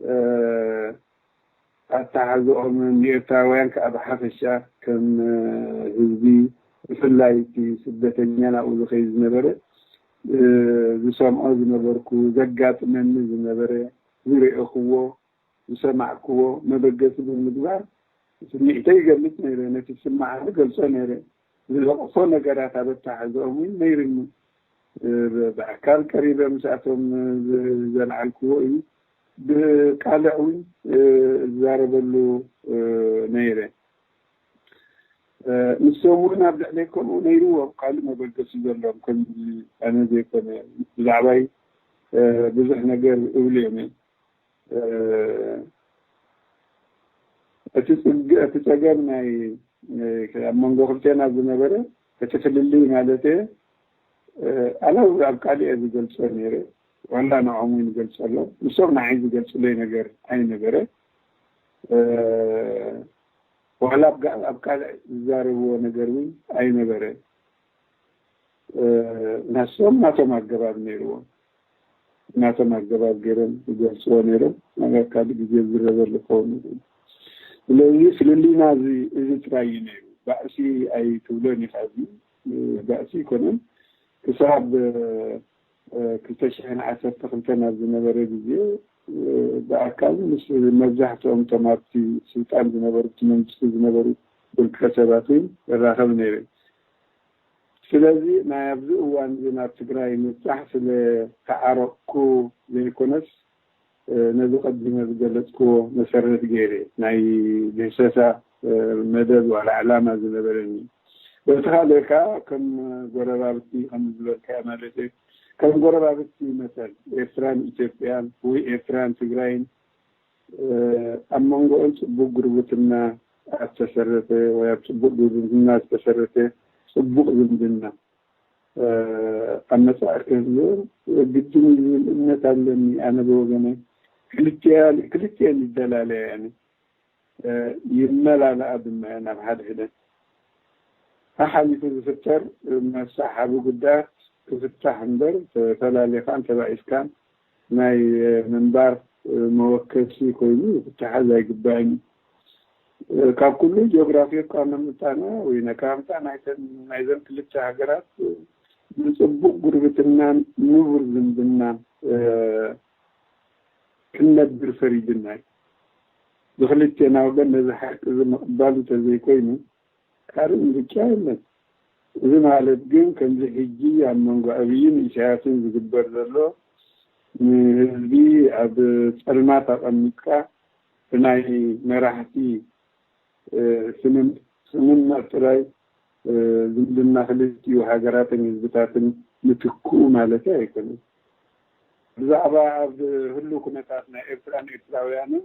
እ፣ ኣተሓሕዝኦምን ንኤርትራውያን ከኣ ብሓፈሻ ከም፣ እ፣ ህዝቢ፣ ብፍላይ እቲ ስደተኛ ናብኡ ዝኸይድ ዝነበረ፣ እ፣ ዝሰምዖ ዝነበርኩ፣ ዘጋጥመኒ ዝነበረ፣ ዝረኤኽዎ፣ ዝሰማዕክዎ መበገሲ ብምግባር ስምዒተይ ይገልጽ ነይረ። ነቲ ዝስምዓኒ ገልጾ ነይረ። ዝለቕሶ ነገራት ኣብ ኣተሓሕዝኦም እውን ነይርኒ። እ፣ ብ-፣ ብኣካል ቀሪበ ምስኣቶም፣ እ፣ ዝ-፣ ዘልዓልክዎ እዩ። ብቃልዕ እውን፣ እ፣ እዛረበሉ፣ እ፣ ነይረ። እ፣ ንሶም እውን ኣብ ልዕለይ ከምኡ ነይርዎም፣ ካልእ መበገሲ ዘለዎም ከምዚ ኣነ ዘይኮነ ብዛዕባይ፣ እ፣ ብዙሕ ነገር እብሉ እዮም። እ፣ እቲ ጽግ-፣ እቲ ጸገም ናይ፣ እ፣ ኣብ መንጎ ክልቴና ዝነበረ እቲ ፍልልይ ማለት እየ፣ እ፣ ኣነ ኣብ ቃል እየ ዝገልጾ ነይረ፣ ዋላ ንዖም እውን ይገልጸሎም፣ ንሶም ንዓይ ዝገልጽለይ ነገር ኣይነበረ። ዋላ ኣብ ካልእ ዝዛረብዎ ነገር እውን ኣይነበረ። ናሶም ናቶም ኣገባብ ነይርዎም፣ ናቶም ኣገባብ ገይሮም ዝገልፅዎ ነይሮም። ነገር ካልእ ግዜ ዝረበሉ ክኸውን ይኽእል። ስለዚ ፍልልይና እዚ ጥራይ እዩ ነይሩ። ባእሲ ኣይትብሎን ኢኻ። እዚ ባእሲ ኣይኮነን። ክሳብ ክልተ ሽሕን ዓሰርተ ክልተን ኣብ ዝነበረ ግዜ ብኣካል ምስ መብዛሕትኦም እቶም ኣብቲ ስልጣን ዝነበሩ፣ እቲ መንግስቲ ዝነበሩ ውልቀ ሰባት እውን እራኸብ ነይረ። ስለዚ ናይ ኣብዚ እዋን እዚ ናብ ትግራይ ምብፃሕ ስለ ተዓረቕኩ ዘይኮነስ ነዚ ቀዲመ ዝገለፅክዎ መሰረት ገይረ ናይ ድህሰሳ መደብ ዋላ ዕላማ ዝነበረኒ። በቲ ካልእ ከዓ ከም ጎረባብቲ ከም ዝበልካዮ ማለት እዩ። ከም ጎረባብቲ መሰል ኤርትራን ኢትዮጵያን ወይ ኤርትራን ትግራይን ኣብ መንጎኦም ፅቡቅ ጉርብትና ዝተሰረተ ወይ ኣብ ፅቡቅ ጉርብትና ዝተሰረተ ፅቡቅ ዝምድና ኣብ መፃኢ ክህልዎ ግድን እዩ ዝብል እምነት ኣለኒ። ኣነ ብወገነይ ክልቲኣን ይደላለያ እየን፣ ይመላለኣ ድማ እየን ኣብ ሓደ ሕደት። ሓሓሊፉ ዝፍጠር መሳሓቢ ጉዳያት ክፍታሕ እምበር ተፈላሊኻን ተባኢስካን ናይ ምንባር መወከሲ ኮይኑ ክተሓዝ ኣይግባእን። ካብ ኩሉ ጂኦግራፊ እኳ ምምጻና ወይ ነካምጻ ናይዘን ክልተ ሃገራት ንጽቡቕ ጉርብትናን ንቡር ዝምድናን ክንነብር ፈሪድና እዩ። ብክልቴና ወገን ነዚ ሓቂ እዚ ምቕባል እንተዘይኮይኑ ካልእ ምርጫ የለን። እዚ ማለት ግን ከምዚ ሕጂ ኣብ መንጎ ኣብይን ኢሳያስን ዝግበር ዘሎ ንህዝቢ ኣብ ጸልማት ኣቐሚጥካ ብናይ መራሕቲ ስምምዕ ጥራይ ዝምድና ክልቲኡ ሃገራትን ህዝብታትን ምትክኡ ማለት ኣይኮነን። ብዛዕባ ኣብ ህሉ ኩነታት ናይ ኤርትራን ኤርትራውያንን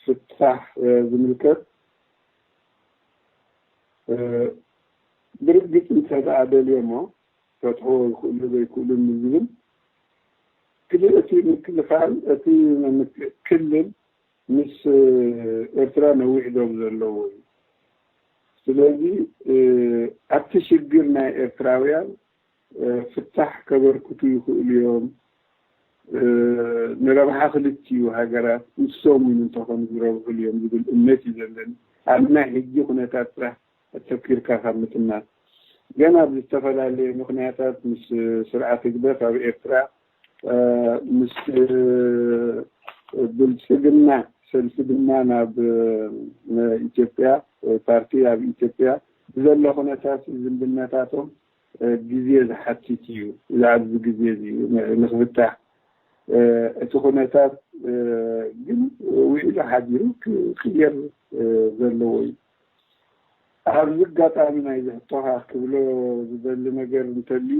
ፍታሕ ዝምልከት ብርግጽ እንተ ደኣ ደልዮሞ ፈትሕዎ ይኽእሉ ዘይክእሉ ዝብል ክልእ እቲ ምክልኻል እቲ ክልል ምስ ኤርትራ ነዊሕ ዶብ ዘለዎ እዩ። ስለዚ ኣብቲ ሽግር ናይ ኤርትራውያን ፍታሕ ከበርክቱ ይኽእሉ እዮም። ንረብሓ ክልቲኡ ሃገራት ንሶም እውን እንተኾኑ ዝረብሑሉ እዮም ዝብል እምነት እዩ ዘለኒ። ኣብ ናይ ሕጂ ኩነታት ጥራሕ ኣተኪርካ ካብ ምጥማት ገና ብዝተፈላለየ ምኽንያታት ምስ ስርዓት ህግደፍ ኣብ ኤርትራ ምስ ብልጽግና ሰልፊ ድማ ናብ ኢትዮጵያ ፓርቲ ኣብ ኢትዮጵያ ብዘሎ ኩነታት ዝምድናታቶም ግዜ ዝሓትት እዩ። ኣብዚ ግዜ እዚ ንክፍታሕ እቲ ኩነታት ግን ውዒሉ ሓዲሩ ክቅየር ዘለዎ እዩ። ኣብዚ ኣጋጣሚ ናይ ዝሕቶኻ ክብሎ ዝደሊ ነገር እንተልዩ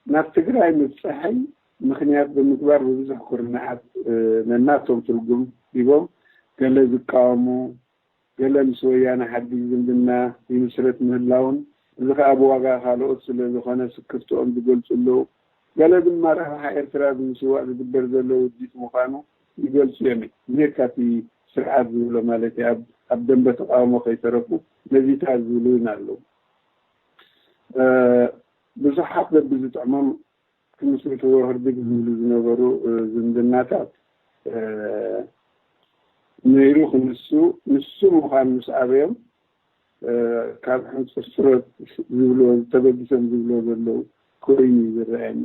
ናብ ትግራይ ምብፃሐይ ምክንያት ብምግባር ብብዙሕ ኩርናዓት ነናቶም ትርጉም ሂቦም ገለ ዝቃወሙ ገለ ምስ ወያነ ሓድሽ ዝምድና ይምስረት ምህላውን እዚ ከዓ ብዋጋ ካልኦት ስለ ዝኾነ ስክፍትኦም ዝገልፁ ኣለዉ። ገለ ድማ ረብሓ ኤርትራ ብምስዋእ ዝግበር ዘሎ ውዲት ምዃኑ ይገልፁ እዮም። ብጀካ እቲ ስርዓት ዝብሎ ማለት እዩ። ኣብ ደንበ ተቃውሞ ከይተረፉ ነዚታት ዝብሉ እውን ኣለዉ። ብዙሓት በብዝጥዕሞም ክምስርትዎ ህርድግ ዝብሉ ዝነበሩ ዝምድናታት ነይሩ ክንሱ ንሱ ምዃን ምስ ኣበዮም ካብ ሕንፅርፅሮት ዝብልዎ ተበጊሶም ዝብልዎ ዘለዉ ኮይኑ እዩ ዝረኣየና።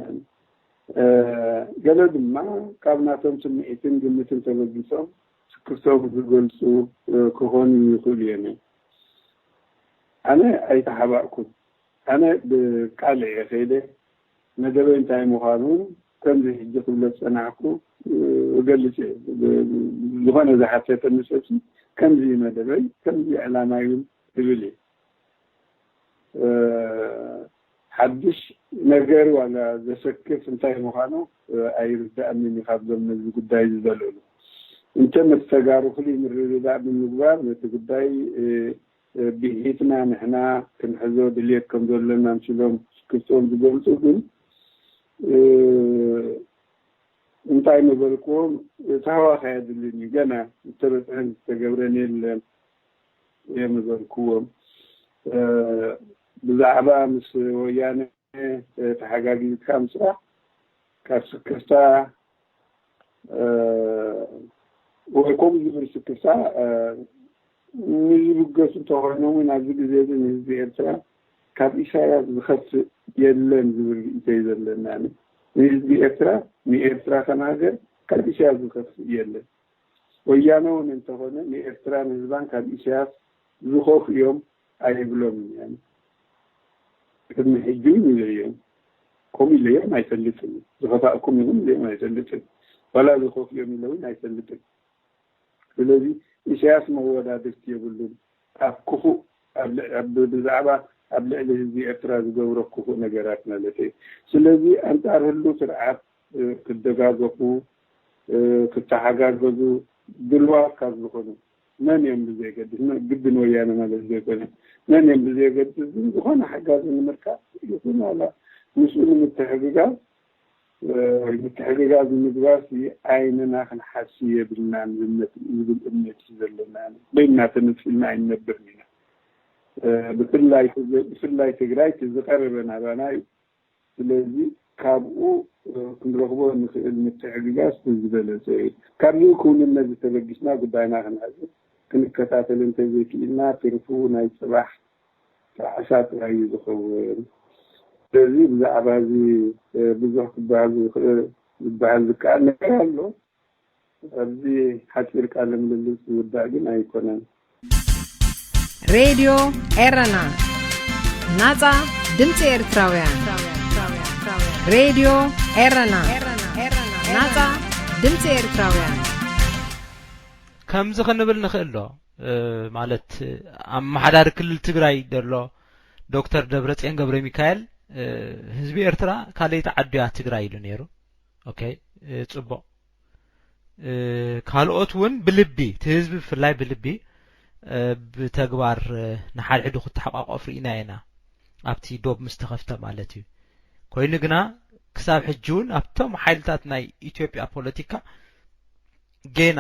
ገለ ድማ ካብ ናቶም ስምዒትን ግምትን ተበጊሶም ስክፍቶም ዝገልፁ ክኾኑ ይኽእሉ እዮም። ኣነ ኣይተሓባእኩን። ኣነ ብቃል እየ ከይደ መደበይ እንታይ ምዃኑ እውን ከምዚ ሕጂ ክብሎ ዝፀናሕኩ እገልፅ እየ። ዝኾነ ዝሓተተኒ ሰብሲ ከምዚ እዩ መደበይ፣ ከምዚ እዩ ዕላማይ እውን እብል እየ። ሓድሽ ነገር ዋላ ዘሰክፍ እንታይ ምዃኑ ኣይርዳእንን እዩ ካብዞም ነዚ ጉዳይ ዝዘለሉ። እንተ ምስ ተጋሩ ፍሉይ ምርድዳእ ብምግባር ነቲ ጉዳይ ብሂትና ንሕና ክንሕዞ ድልየት ከም ዘለና ኣምሲሎም ክፍትኦም ዝገልፁ ግን እንታይ ምበልክዎም፣ ታህዋኽ ኣየድልን እዩ፣ ገና ዝተበፅሐን ዝተገብረን የለን እዮም ምበልክዎም። ብዛዕባ ምስ ወያነ ተሓጋጊዝካ ምስራሕ ካብ ስክፍታ ወይ ከምኡ ዝብል ስክፍታ ንዝብገሱ እንተኾይኖም እውን ኣብዚ ግዜ እዚ ንህዝቢ ኤርትራ ካብ ኢሳያስ ዝኸፍእ የለን ዝብል ርእይቶ እዩ ዘለና። ንህዝቢ ኤርትራ፣ ንኤርትራ ከም ሃገር ካብ ኢሳያስ ዝኸፍእ የለን። ወያነ እውን እንተኾነ ንኤርትራን ህዝባን ካብ ኢሳያስ ዝኸፍእዮም ኣይብሎም እዮም። ቅድሚ ሕጂ እውን ኢለዮም፣ ከምኡ ኢለዮም ኣይፈልጥን። ዝኸፋእኩም ኢኹም ኢለዮም ኣይፈልጥን። ዋላ ዝኸፍእዮም ኢለ እውን ኣይፈልጥን። ስለዚ ኢሳያስ መወዳድርቲ የብሉን። ኣብ ክፉእ፣ ኣብ ልዕ-፣ ኣብ፣ ብዛዕባ ኣብ ልዕሊ ህዝቢ ኤርትራ ዝገብሮ ክፉእ ነገራት ማለት እዩ። ስለዚ ኣንጻር ህሉ ስርዓት ክደጋገፉ፣ ክተሓጋገዙ ድልዋት ካብ ዝኾኑ፣ መን እዮም ብዘየገድስ፣ ግድን ወያነ ማለት ዘይኮነ፣ መን እዮም ብዘየገድስ ግን ዝኾነ ሓጋዚ ንምርካብ ይኹን ዋላ ምስኡ ንምትሕግጋዝ፣ ምትሕግጋዝ ንምግባር ሲ ዓይንና ክንሓሲ የብልናን ዝብል እምነት እዩ ዘለና። በይንና ተነጺልና ኣይንነብርን ኢና። ብፍላይ ትግ-፣ ብፍላይ ትግራይ እቲ ዝቐረበ ናባና እዩ። ስለዚ ካብኡ ክንረኽቦ ንኽእል ምትሕግጋዝ እቲ ዝበለጸ እዩ። ካብዚ ክውንነት ዝተበጊስና ጉዳይና ክንሕዝ ክንከታተል እንተዘይክኢልና ትርፉ ናይ ጽባሕ ጣዕሳ ጥራይ እዩ ዝኸውን። ስለዚ ብዛዕባ እዚ ብዙሕ ክበሃል ዝኽእል፣ ዝበሃል ዝከኣል ነገር ኣሎ። ኣብዚ ሓጺር ቃለ ምልልስ ዝውዳእ ግን ኣይኮነን። ሬድዮ ኤረና፣ ናጻ ድምጺ ኤርትራውያን። ሬድዮ ኤረና፣ ናጻ ድምጺ ኤርትራውያን። ከምዚ ክንብል ንኽእል ዶ? ማለት ኣመሓዳሪ ክልል ትግራይ ዘሎ ዶክተር ደብረጽዮን ገብረ ሚካኤል፣ ህዝቢ ኤርትራ ካልኣይቲ ዓዱ እያ ትግራይ ኢሉ ነይሩ። ኦኬ፣ ጽቡቕ። ካልኦት እውን ብልቢ፣ እቲ ህዝቢ ብፍላይ ብልቢ ብተግባር ንሓድሕዱ ክተሓቋቆፍ ርኢና ኢና፣ ኣብቲ ዶብ ምስ ተኸፍተ ማለት እዩ። ኮይኑ ግና ክሳብ ሕጂ እውን ኣብቶም ሓይልታት ናይ ኢትዮጵያ ፖለቲካ ጌና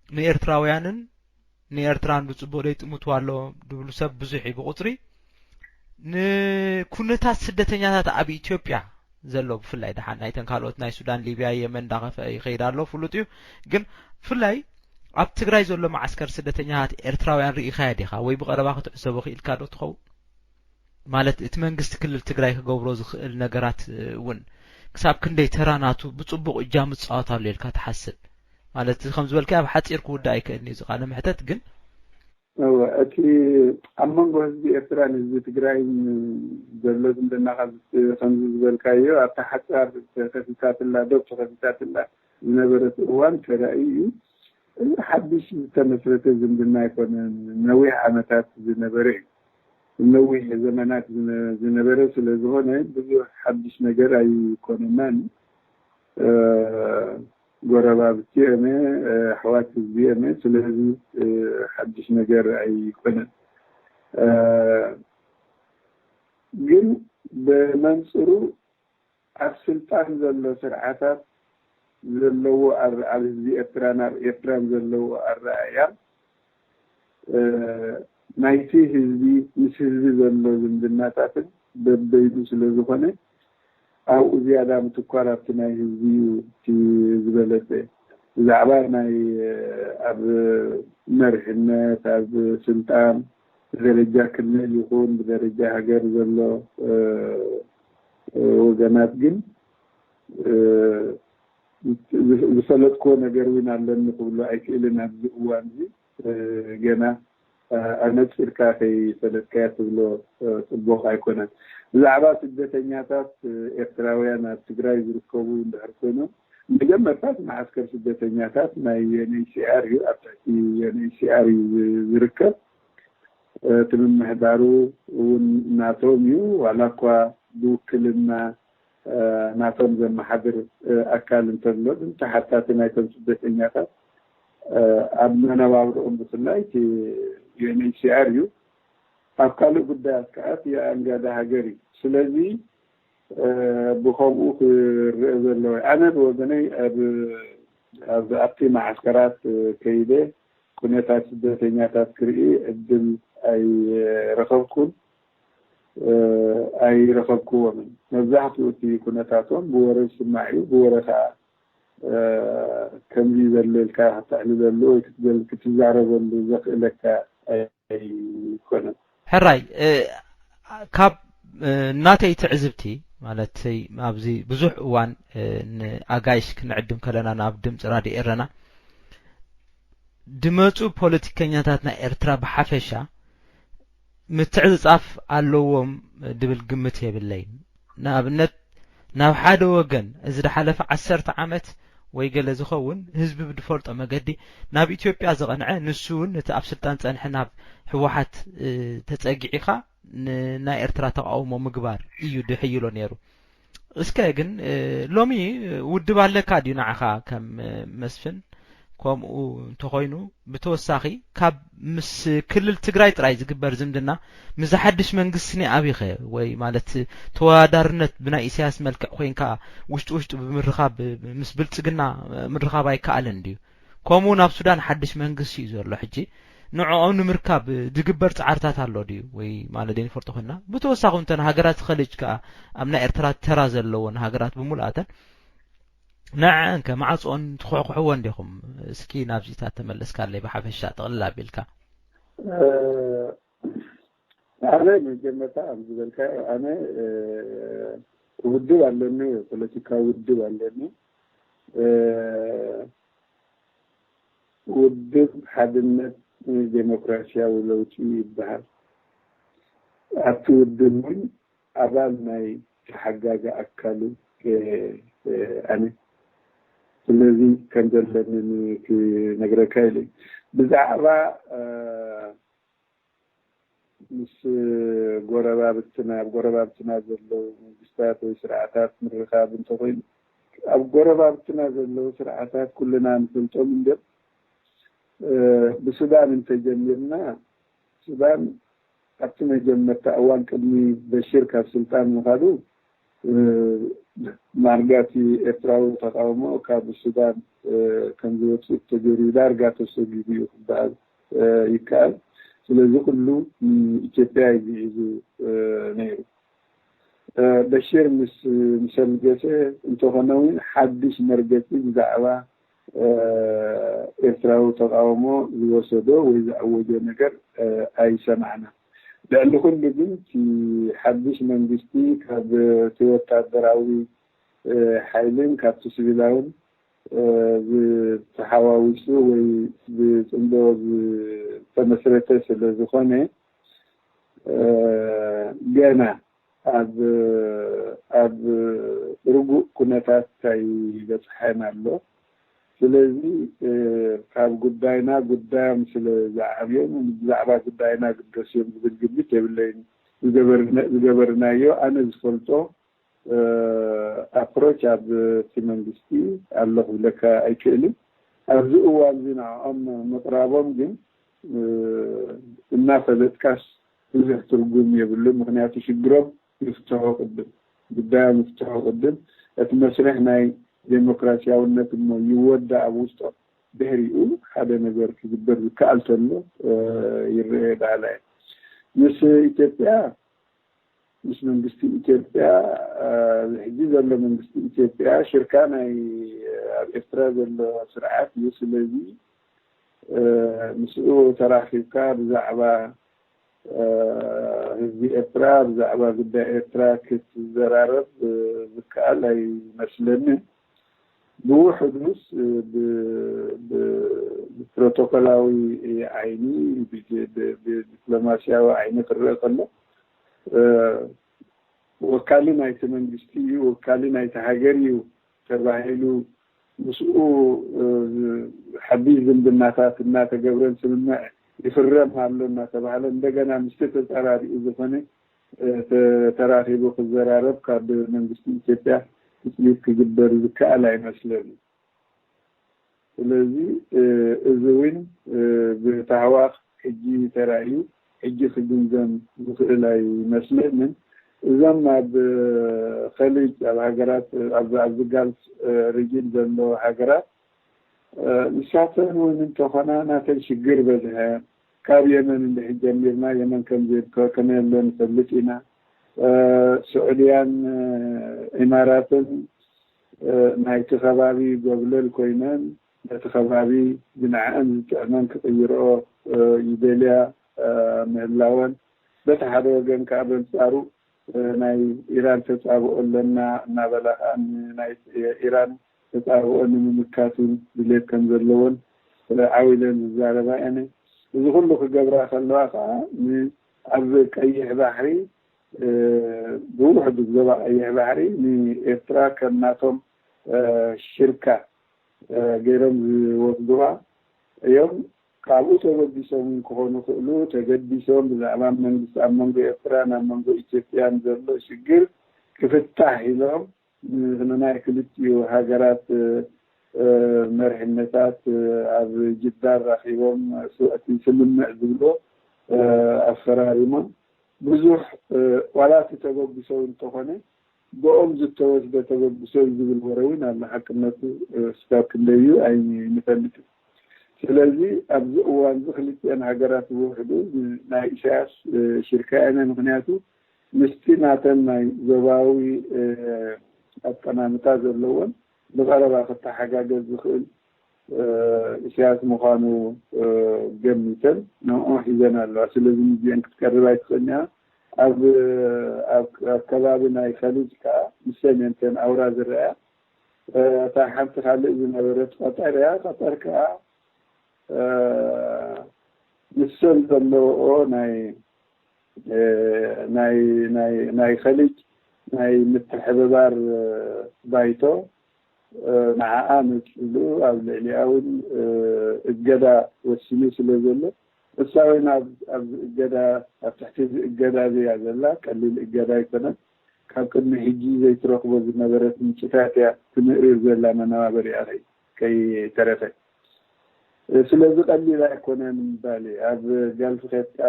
ንኤርትራውያንን ንኤርትራን ብጽቡቕ ዘይጥምትዋ ኣለዎም ድብሉ ሰብ ብዙሕ እዩ ብቑጽሪ። ንኩነታት ስደተኛታት ኣብ ኢትዮጵያ ዘሎ ብፍላይ ደሓን ናይተን ካልኦት ናይ ሱዳን፣ ሊብያ፣ የመን እንዳኸፍአ ይኸይድ ኣሎ ፍሉጥ እዩ። ግን ብፍላይ ኣብ ትግራይ ዘሎ መዓስከር ስደተኛታት ኤርትራውያን ርኢኻዮ ዲኻ ወይ ብቐረባ ክትዕዘቦ ክኢልካ ዶ ትኸውን? ማለት እቲ መንግስቲ ክልል ትግራይ ክገብሮ ዝኽእል ነገራት እውን ክሳብ ክንደይ ተራ ናቱ ብጽቡቕ እጃም ይጻወት ኣሎ ኢልካ ትሓስብ? ማለት እዚ ከም ዝበልካዮ ኣብ ሓጺር ክውዳእ ኣይክእልን እዩ እዚ ቃለ መሕተት ግን እወ፣ እቲ ኣብ መንጎ ህዝቢ ኤርትራን ህዝቢ ትግራይን ዘሎ ዝምድና ካብ ከምዚ ዝበልካዮ ኣብታ ሓጻር ተኸፊታትላ፣ ዶብ ተኸፊታትላ ዝነበረት እዋን ተራእዩ እዩ። እዚ ሓድሽ ዝተመስረተ ዝምድና ኣይኮነን። ነዊሕ ዓመታት ዝነበረ እዩ። ነዊሕ ዘመናት ዝነ-፣ ዝነበረ ስለ ዝኾነ ብዙሕ ሓድሽ ነገር ኣይኮነናን። ጎረባብቲ እዮመ፣ ኣሕዋት ህዝቢ እዮመ። ስለዚ ሓድሽ ነገር ኣይኮነን። ግን ብመንፅሩ ኣብ ስልጣን ዘሎ ስርዓታት ዘለዎ ኣረ-፣ ኣብ ህዝቢ ኤርትራን ኣብ ኤርትራን ዘለዎ ኣረኣእያ ናይቲ ህዝቢ ምስ ህዝቢ ዘሎ ዝምድናታትን በበይኑ ስለ ዝኾነ ኣብኡ ዝያዳ ምትኳር ኣብቲ ናይ ህዝቢ እዩ እቲ ዝበለጸ። ብዛዕባ ናይ ኣብ መሪሕነት ኣብ ስልጣን ብደረጃ ክልል ይኹን ብደረጃ ሃገር ዘሎ ወገናት ግን ዝፈለጥክዎ ነገር እውን ኣለኒ ክብሉ ኣይክእልን ኣብዚ እዋን እዚ። ገና ኣነፂርካ ከይፈለጥካዮ ትብሎ ፅቡቕ ኣይኮነን። ብዛዕባ ስደተኛታት ኤርትራውያን ኣብ ትግራይ ዝርከቡ እንድሕር ኮይኖም መጀመርታ እቲ መዓስከር ስደተኛታት ናይ ዩኤንኤችሲኣር እዩ፣ ኣብ ትሕቲ ዩኤንኤችሲኣር እዩ ዝርከብ። እቲ ምምሕዳሩ እውን ናቶም እዩ፣ ዋላ እኳ ብውክልና ናቶም ዘመሓድር ኣካል እንተሎ ግን ተሓታቲ ናይቶም ስደተኛታት ኣብ መነባብርኦም ብፍላይ እቲ ዩኤንኤችሲኣር እዩ። ኣብ ካልእ ጉዳያት ከዓ እቲ ኣንጋዲ ሃገር እዩ። ስለዚ ብኸምኡ ክርአ ዘለዎ። ኣነ ብወገነይ ኣብ ኣብቲ መዓስከራት ከይደ ኩነታት ስደተኛታት ክርኢ ዕድል ኣይረኸብኩን፣ ኣይረኸብክዎምን። መብዛሕትኡ እቲ ኩነታቶም ብወረ ዝስማዕ እዩ፣ ብወረ ከዓ ከምዚ ዘለልካ ክትዕልለሉ ወይ ክትዘል ክትዛረበሉ ዘኽእለካ ኣይኮነን። ሕራይ፣ ካብ ናተይ ትዕዝብቲ፣ ማለት ኣብዚ ብዙሕ እዋን ንኣጋይሽ ክንዕድም ከለና ናብ ድምፂ ራድዮ ኤረና ድመፁ ፖለቲከኛታት ናይ ኤርትራ ብሓፈሻ ምትዕፅፃፍ ኣለዎም ድብል ግምት የብለይን። ንኣብነት ናብ ሓደ ወገን እዚ ዝሓለፈ ዓሰርተ ዓመት ወይ ገለ ዝኸውን ህዝቢ ብድፈልጦ መገዲ ናብ ኢትዮጵያ ዝቐንዐ፣ ንሱ እውን እቲ ኣብ ስልጣን ጸንሐ ናብ ህወሓት ተጸጊዒኻ ንናይ ኤርትራ ተቓውሞ ምግባር እዩ ድሕይሎ ነይሩ። እስከ ግን ሎሚ ውድብ ኣለካ ድዩ ንዓኻ ከም መስፍን? ከምኡ እንተኾይኑ ብተወሳኺ ካብ ምስ ክልል ትግራይ ጥራይ ዝግበር ዝምድና ምስ ሓድሽ መንግስቲ ኒኣቢኸ ወይ ማለት ተወዳዳርነት ብናይ ኢሳያስ መልክዕ ኮይንካ ውሽጢ ውሽጢ ብምርኻብ ምስ ብልፅግና ምርኻብ ኣይከኣልን ድዩ? ከምኡ እውን ኣብ ሱዳን ሓድሽ መንግስቲ እዩ ዘሎ ሕጂ። ንዕኦም ንምርካብ ዝግበር ፃዕርታት ኣሎ ድዩ? ወይ ማለት ዘይንፈልጦ ኮይና ብተወሳኺ እንተ ሃገራት ኸሊጅ ከዓ ኣብ ናይ ኤርትራ ተራ ዘለዎን ሃገራት ብምሉኣተን ንዐን ከ ማዕጾን ትኹሕኩሕወን ዲኹም? እስኪ ናብዚታት ተመለስካለይ ብሓፈሻ ጥቕልል ኣቢልካ። ኣነ መጀመርታ ከም ዝበልካ ኣነ ውድብ ኣለኒ፣ ፖለቲካዊ ውድብ ኣለኒ። ውድብ ሓድነት ዴሞክራሲያዊ ለውጢ ይበሃል። ኣብቲ ውድብ እውን ኣባል ናይ ተሓጋጊ ኣካል ኣነ። ስለዚ ከም ዘለኒ ክነግረካ ኢለ ብዛዕባ ምስ ጎረባብትና ኣብ ጎረባብትና ዘለዉ መንግስታት ወይ ስርዓታት ምርኻብ እንተኾይኑ ኣብ ጎረባብትና ዘለዉ ስርዓታት ኩልና ንፈልጦም እንበር ብሱዳን እንተጀሚርና ሱዳን ኣብቲ መጀመርታ እዋን ቅድሚ በሽር ካብ ስልጣን ምኻዱ ማርጋቲ ኤርትራዊ ተቃውሞ ካብ ሱዳን ከም ዝወፅእ ተገይሩ ዳርጋ ተሰጊዱ እዩ ክበሃል ይከኣል። ስለዚ ኩሉ ኢትዮጵያ እዩ ዝሕዙ ነይሩ። በሽር ምስ ምሰልገሰ እንተኾነ እውን ሓድሽ መርገፂ ብዛዕባ ኤርትራዊ ተቃውሞ ዝወሰዶ ወይ ዝኣወጆ ነገር ኣይሰማዕና። ልዕሊ ኩሉ ግን እቲ ሓድሽ መንግስቲ ካብ እቲ ወታደራዊ ሓይልን ካብቲ ስቪላውን ዝተሓዋዊሱ ወይ ብፅምዶ ዝተመስረተ ስለ ዝኾነ ገና ኣብ ኣብ ርጉእ ኩነታት ኣይበፅሐን ኣሎ። ስለዚ ካብ ጉዳይና ጉዳዮም ስለ ዝዓብዮም ብዛዕባ ጉዳይና ግደስዮም ዝብል ግምት የብለይን። ዝገበርናዮ ኣነ ዝፈልጦ ኣፕሮች ኣብ እቲ መንግስቲ ኣሎ ክብለካ ኣይክእልን። ኣብዚ እዋን እዚ ንዕኦም ምቕራቦም ግን እናፈለጥካስ ብዙሕ ትርጉም የብሉን። ምክንያቱ ሽግሮም ይፍትሑ ቅድም፣ ጉዳዮም ይፍትሑ ቅድም፣ እቲ መስርሕ ናይ ዴሞክራሲያውነት እሞ ይወዳእ ኣብ ውሽጦም። ድሕሪኡ ሓደ ነገር ክግበር ዝከኣል ተሎ ይረአ ዳህላይ ምስ ኢትዮጵያ ምስ መንግስቲ ኢትዮጵያ ሕጂ ዘሎ መንግስቲ ኢትዮጵያ ሽርካ ናይ ኣብ ኤርትራ ዘሎ ስርዓት እዩ። ስለዚ ምስኡ ተራኺብካ ብዛዕባ ህዝቢ ኤርትራ ብዛዕባ ጉዳይ ኤርትራ ክትዘራረብ ዝከኣል ኣይመስለንን። ብውሕዱስ ብፕሮቶኮላዊ ዓይኒ ብዲፕሎማሲያዊ ዓይኒ ክረአ ከሎ ወካሊ ናይቲ መንግስቲ እዩ፣ ወካሊ ናይቲ ሃገር እዩ ተባሂሉ ምስኡ ሓድሽ ዝምድናታት እናተገብረን ስምምዕ ይፍረም ኣሎ እናተባህለ እንደገና ምስቲ ተፃራሪኡ ዝኾነ ተራኺቡ ክዘራረብ ካብ መንግስቲ ኢትዮጵያ ትፅቢት ክግበር ዝከኣል ኣይመስለንን። ስለዚ እዚ እውን ብታህዋኽ ሕጂ ተራእዩ ሕጂ ክግምገም ዝኽእል ኣይመስለንን። እዞም ኣብ ኸሊጅ፣ ኣብ ሃገራት፣ ኣብ፣ ኣብዚ ጋልፍ ሪጅን ዘሎ ሃገራት፣ ንሳተን እውን እንተኾና ናተን ሽግር በዝሐ። ካብ የመን እንድሕር ጀሚርና፣ የመን ከም ዘይብከ-፣ ከመይ ኣሎ ንፈልጥ ኢና። ስዑድያን ኢማራትን ናይቲ ከባቢ ጎብለል ኮይነን፣ ነቲ ከባቢ ብንዕኣን ዝጥዕመን ክቕይርኦ ይደልያ ምህላወን፣ በቲ ሓደ ወገን ከኣ በንጻሩ ናይ ኢራን ተጻብኦ ኣለና እናበላ ከኣ ናይ ኢራን ተጻብኦ ንምምካት እውን ድሌት ከም ዘለወን ዓው ኢለን ዝዛረባ እየን። እዚ ኩሉ ክገብራ ከለዋ ከኣ ን-፣ ኣብ ቀይሕ ባሕሪ፣ ብውሕዱ ዞባ ቀይሕ ባሕሪ ንኤርትራ ከም ናቶም ሽርካ ገይሮም ዝወስድዋ እዮም። ካብኡ ተበጊሶም ክኾኑ ክእሉ፣ ተገዲሶም ብዛዕባ መንግስቲ ኣብ መንጎ ኤርትራን ኣብ መንጎ ኢትዮጵያን ዘሎ ሽግር ክፍታሕ ኢሎም፣ ንናይ ክልቲኡ ሃገራት መሪሕነታት ኣብ ጅዳ ራኺቦም፣ እቲ ስምምዕ ዝብሎ ኣፈራሪሞም። ብዙሕ ዋላ እቲ ተበግሶ እንተኾነ ብኦም ዝተወስደ ተበግሶ እዩ ዝብል ወረ እውን ኣሎ። ሓቅነቱ እስካብ ክንደይ እዩ ኣይንፈልጥን። ስለዚ ኣብዚ እዋን እዚ ክልቲአን ሃገራት ብውሕዱ ናይ ኢሳያስ ሽርካ እየን። ምክንያቱ ምስቲ ናተን ናይ ዞባዊ ኣጠማምታ ዘለዎን ብቐረባ ክተሓጋገዝ ዝኽእል ኢሳያስ ምዃኑ ገሚተን ንኡ ሒዘን ኣለዋ። ስለዚ ንዚአን ክትቀርብ ኣይትኽእልን እያ። ኣብ ኣብ ኣብ ከባቢ ናይ ኸሊጅ ከኣ ንሰን እየን እተን ኣውራ ዝረኣያ። እታ ሓንቲ ካልእ ዝነበረት ቀጠር እያ። ቀጠር ከኣ ንሰን ዘለውኦ ናይ ናይ ናይ ናይ ኸሊጅ ናይ ምትሕብባር ባይቶ ንዓኣ ነጺሉ ኣብ ልዕሊኣ እውን እገዳ ወሲኑ ስለ ዘሎ፣ እሳ እውን ኣብ ኣብዚ እገዳ፣ ኣብ ትሕቲ እዚ እገዳ እዚ እያ ዘላ። ቀሊል እገዳ ኣይኮነን። ካብ ቅድሚ ሕጂ ዘይትረኽቦ ዝነበረት ምንጭታት እያ ትምእርር ዘላ መነባበሪኣ ከይ-፣ ከይተረፈ። ስለዚ ቀሊል ኣይኮነን ምባል እዩ። ኣብ ጋልፍ ኬድካ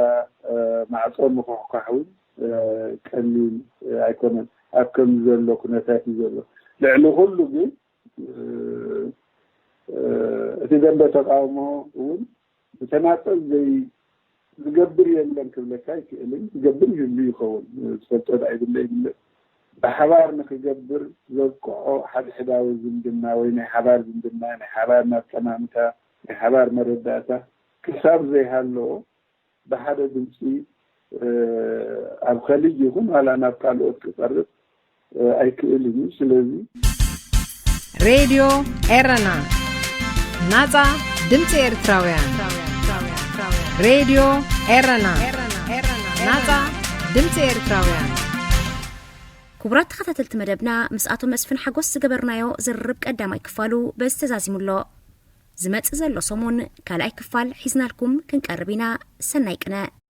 ማዕጾ ምኹሕኳሕ እውን ቀሊል ኣይኮነን። ኣብ ከምዚ ዘሎ ኩነታት እዩ ዘሎ። ልዕሊ ኩሉ ግን እቲ ደንበ ተቃውሞ እውን ብተናጸል ዘይ-፣ ዝገብር የለን ክብለካ ኣይክእልን። ዝገብር ይህሉ ይኸውን፣ ዝፈልጦ ዳኣ ይብለ ይብለ። ብሓባር ንክገብር ዘብቅዖ ሓድሕዳዊ ዝምድና ወይ ናይ ሓባር ዝምድና፣ ናይ ሓባር ማጠማምታ፣ ናይ ሓባር መረዳእታ ክሳብ ዘይሃለዎ ብሓደ ድምፂ ኣብ ኸሊጅ ይኹን ዋላ ናብ ካልኦት ክቐርብ ኣይክእልን እዩ። ስለዚ ሬድዮ ኤረና፣ ናጻ ድምፂ ኤርትራውያን። ሬድዮ ኤረና፣ ናጻ ድምፂ ኤርትራውያን። ክቡራት ተኸታተልቲ መደብና፣ ምስ ኣቶ መስፍን ሓጎስ ዝገበርናዮ ዝርርብ ቀዳማይ ክፋሉ በዚ ተዛዚሙ ኣሎ። ዝመጽእ ዘሎ ሰሙን ካልኣይ ክፋል ሒዝናልኩም ክንቀርብ ኢና። ሰናይ ቅነ።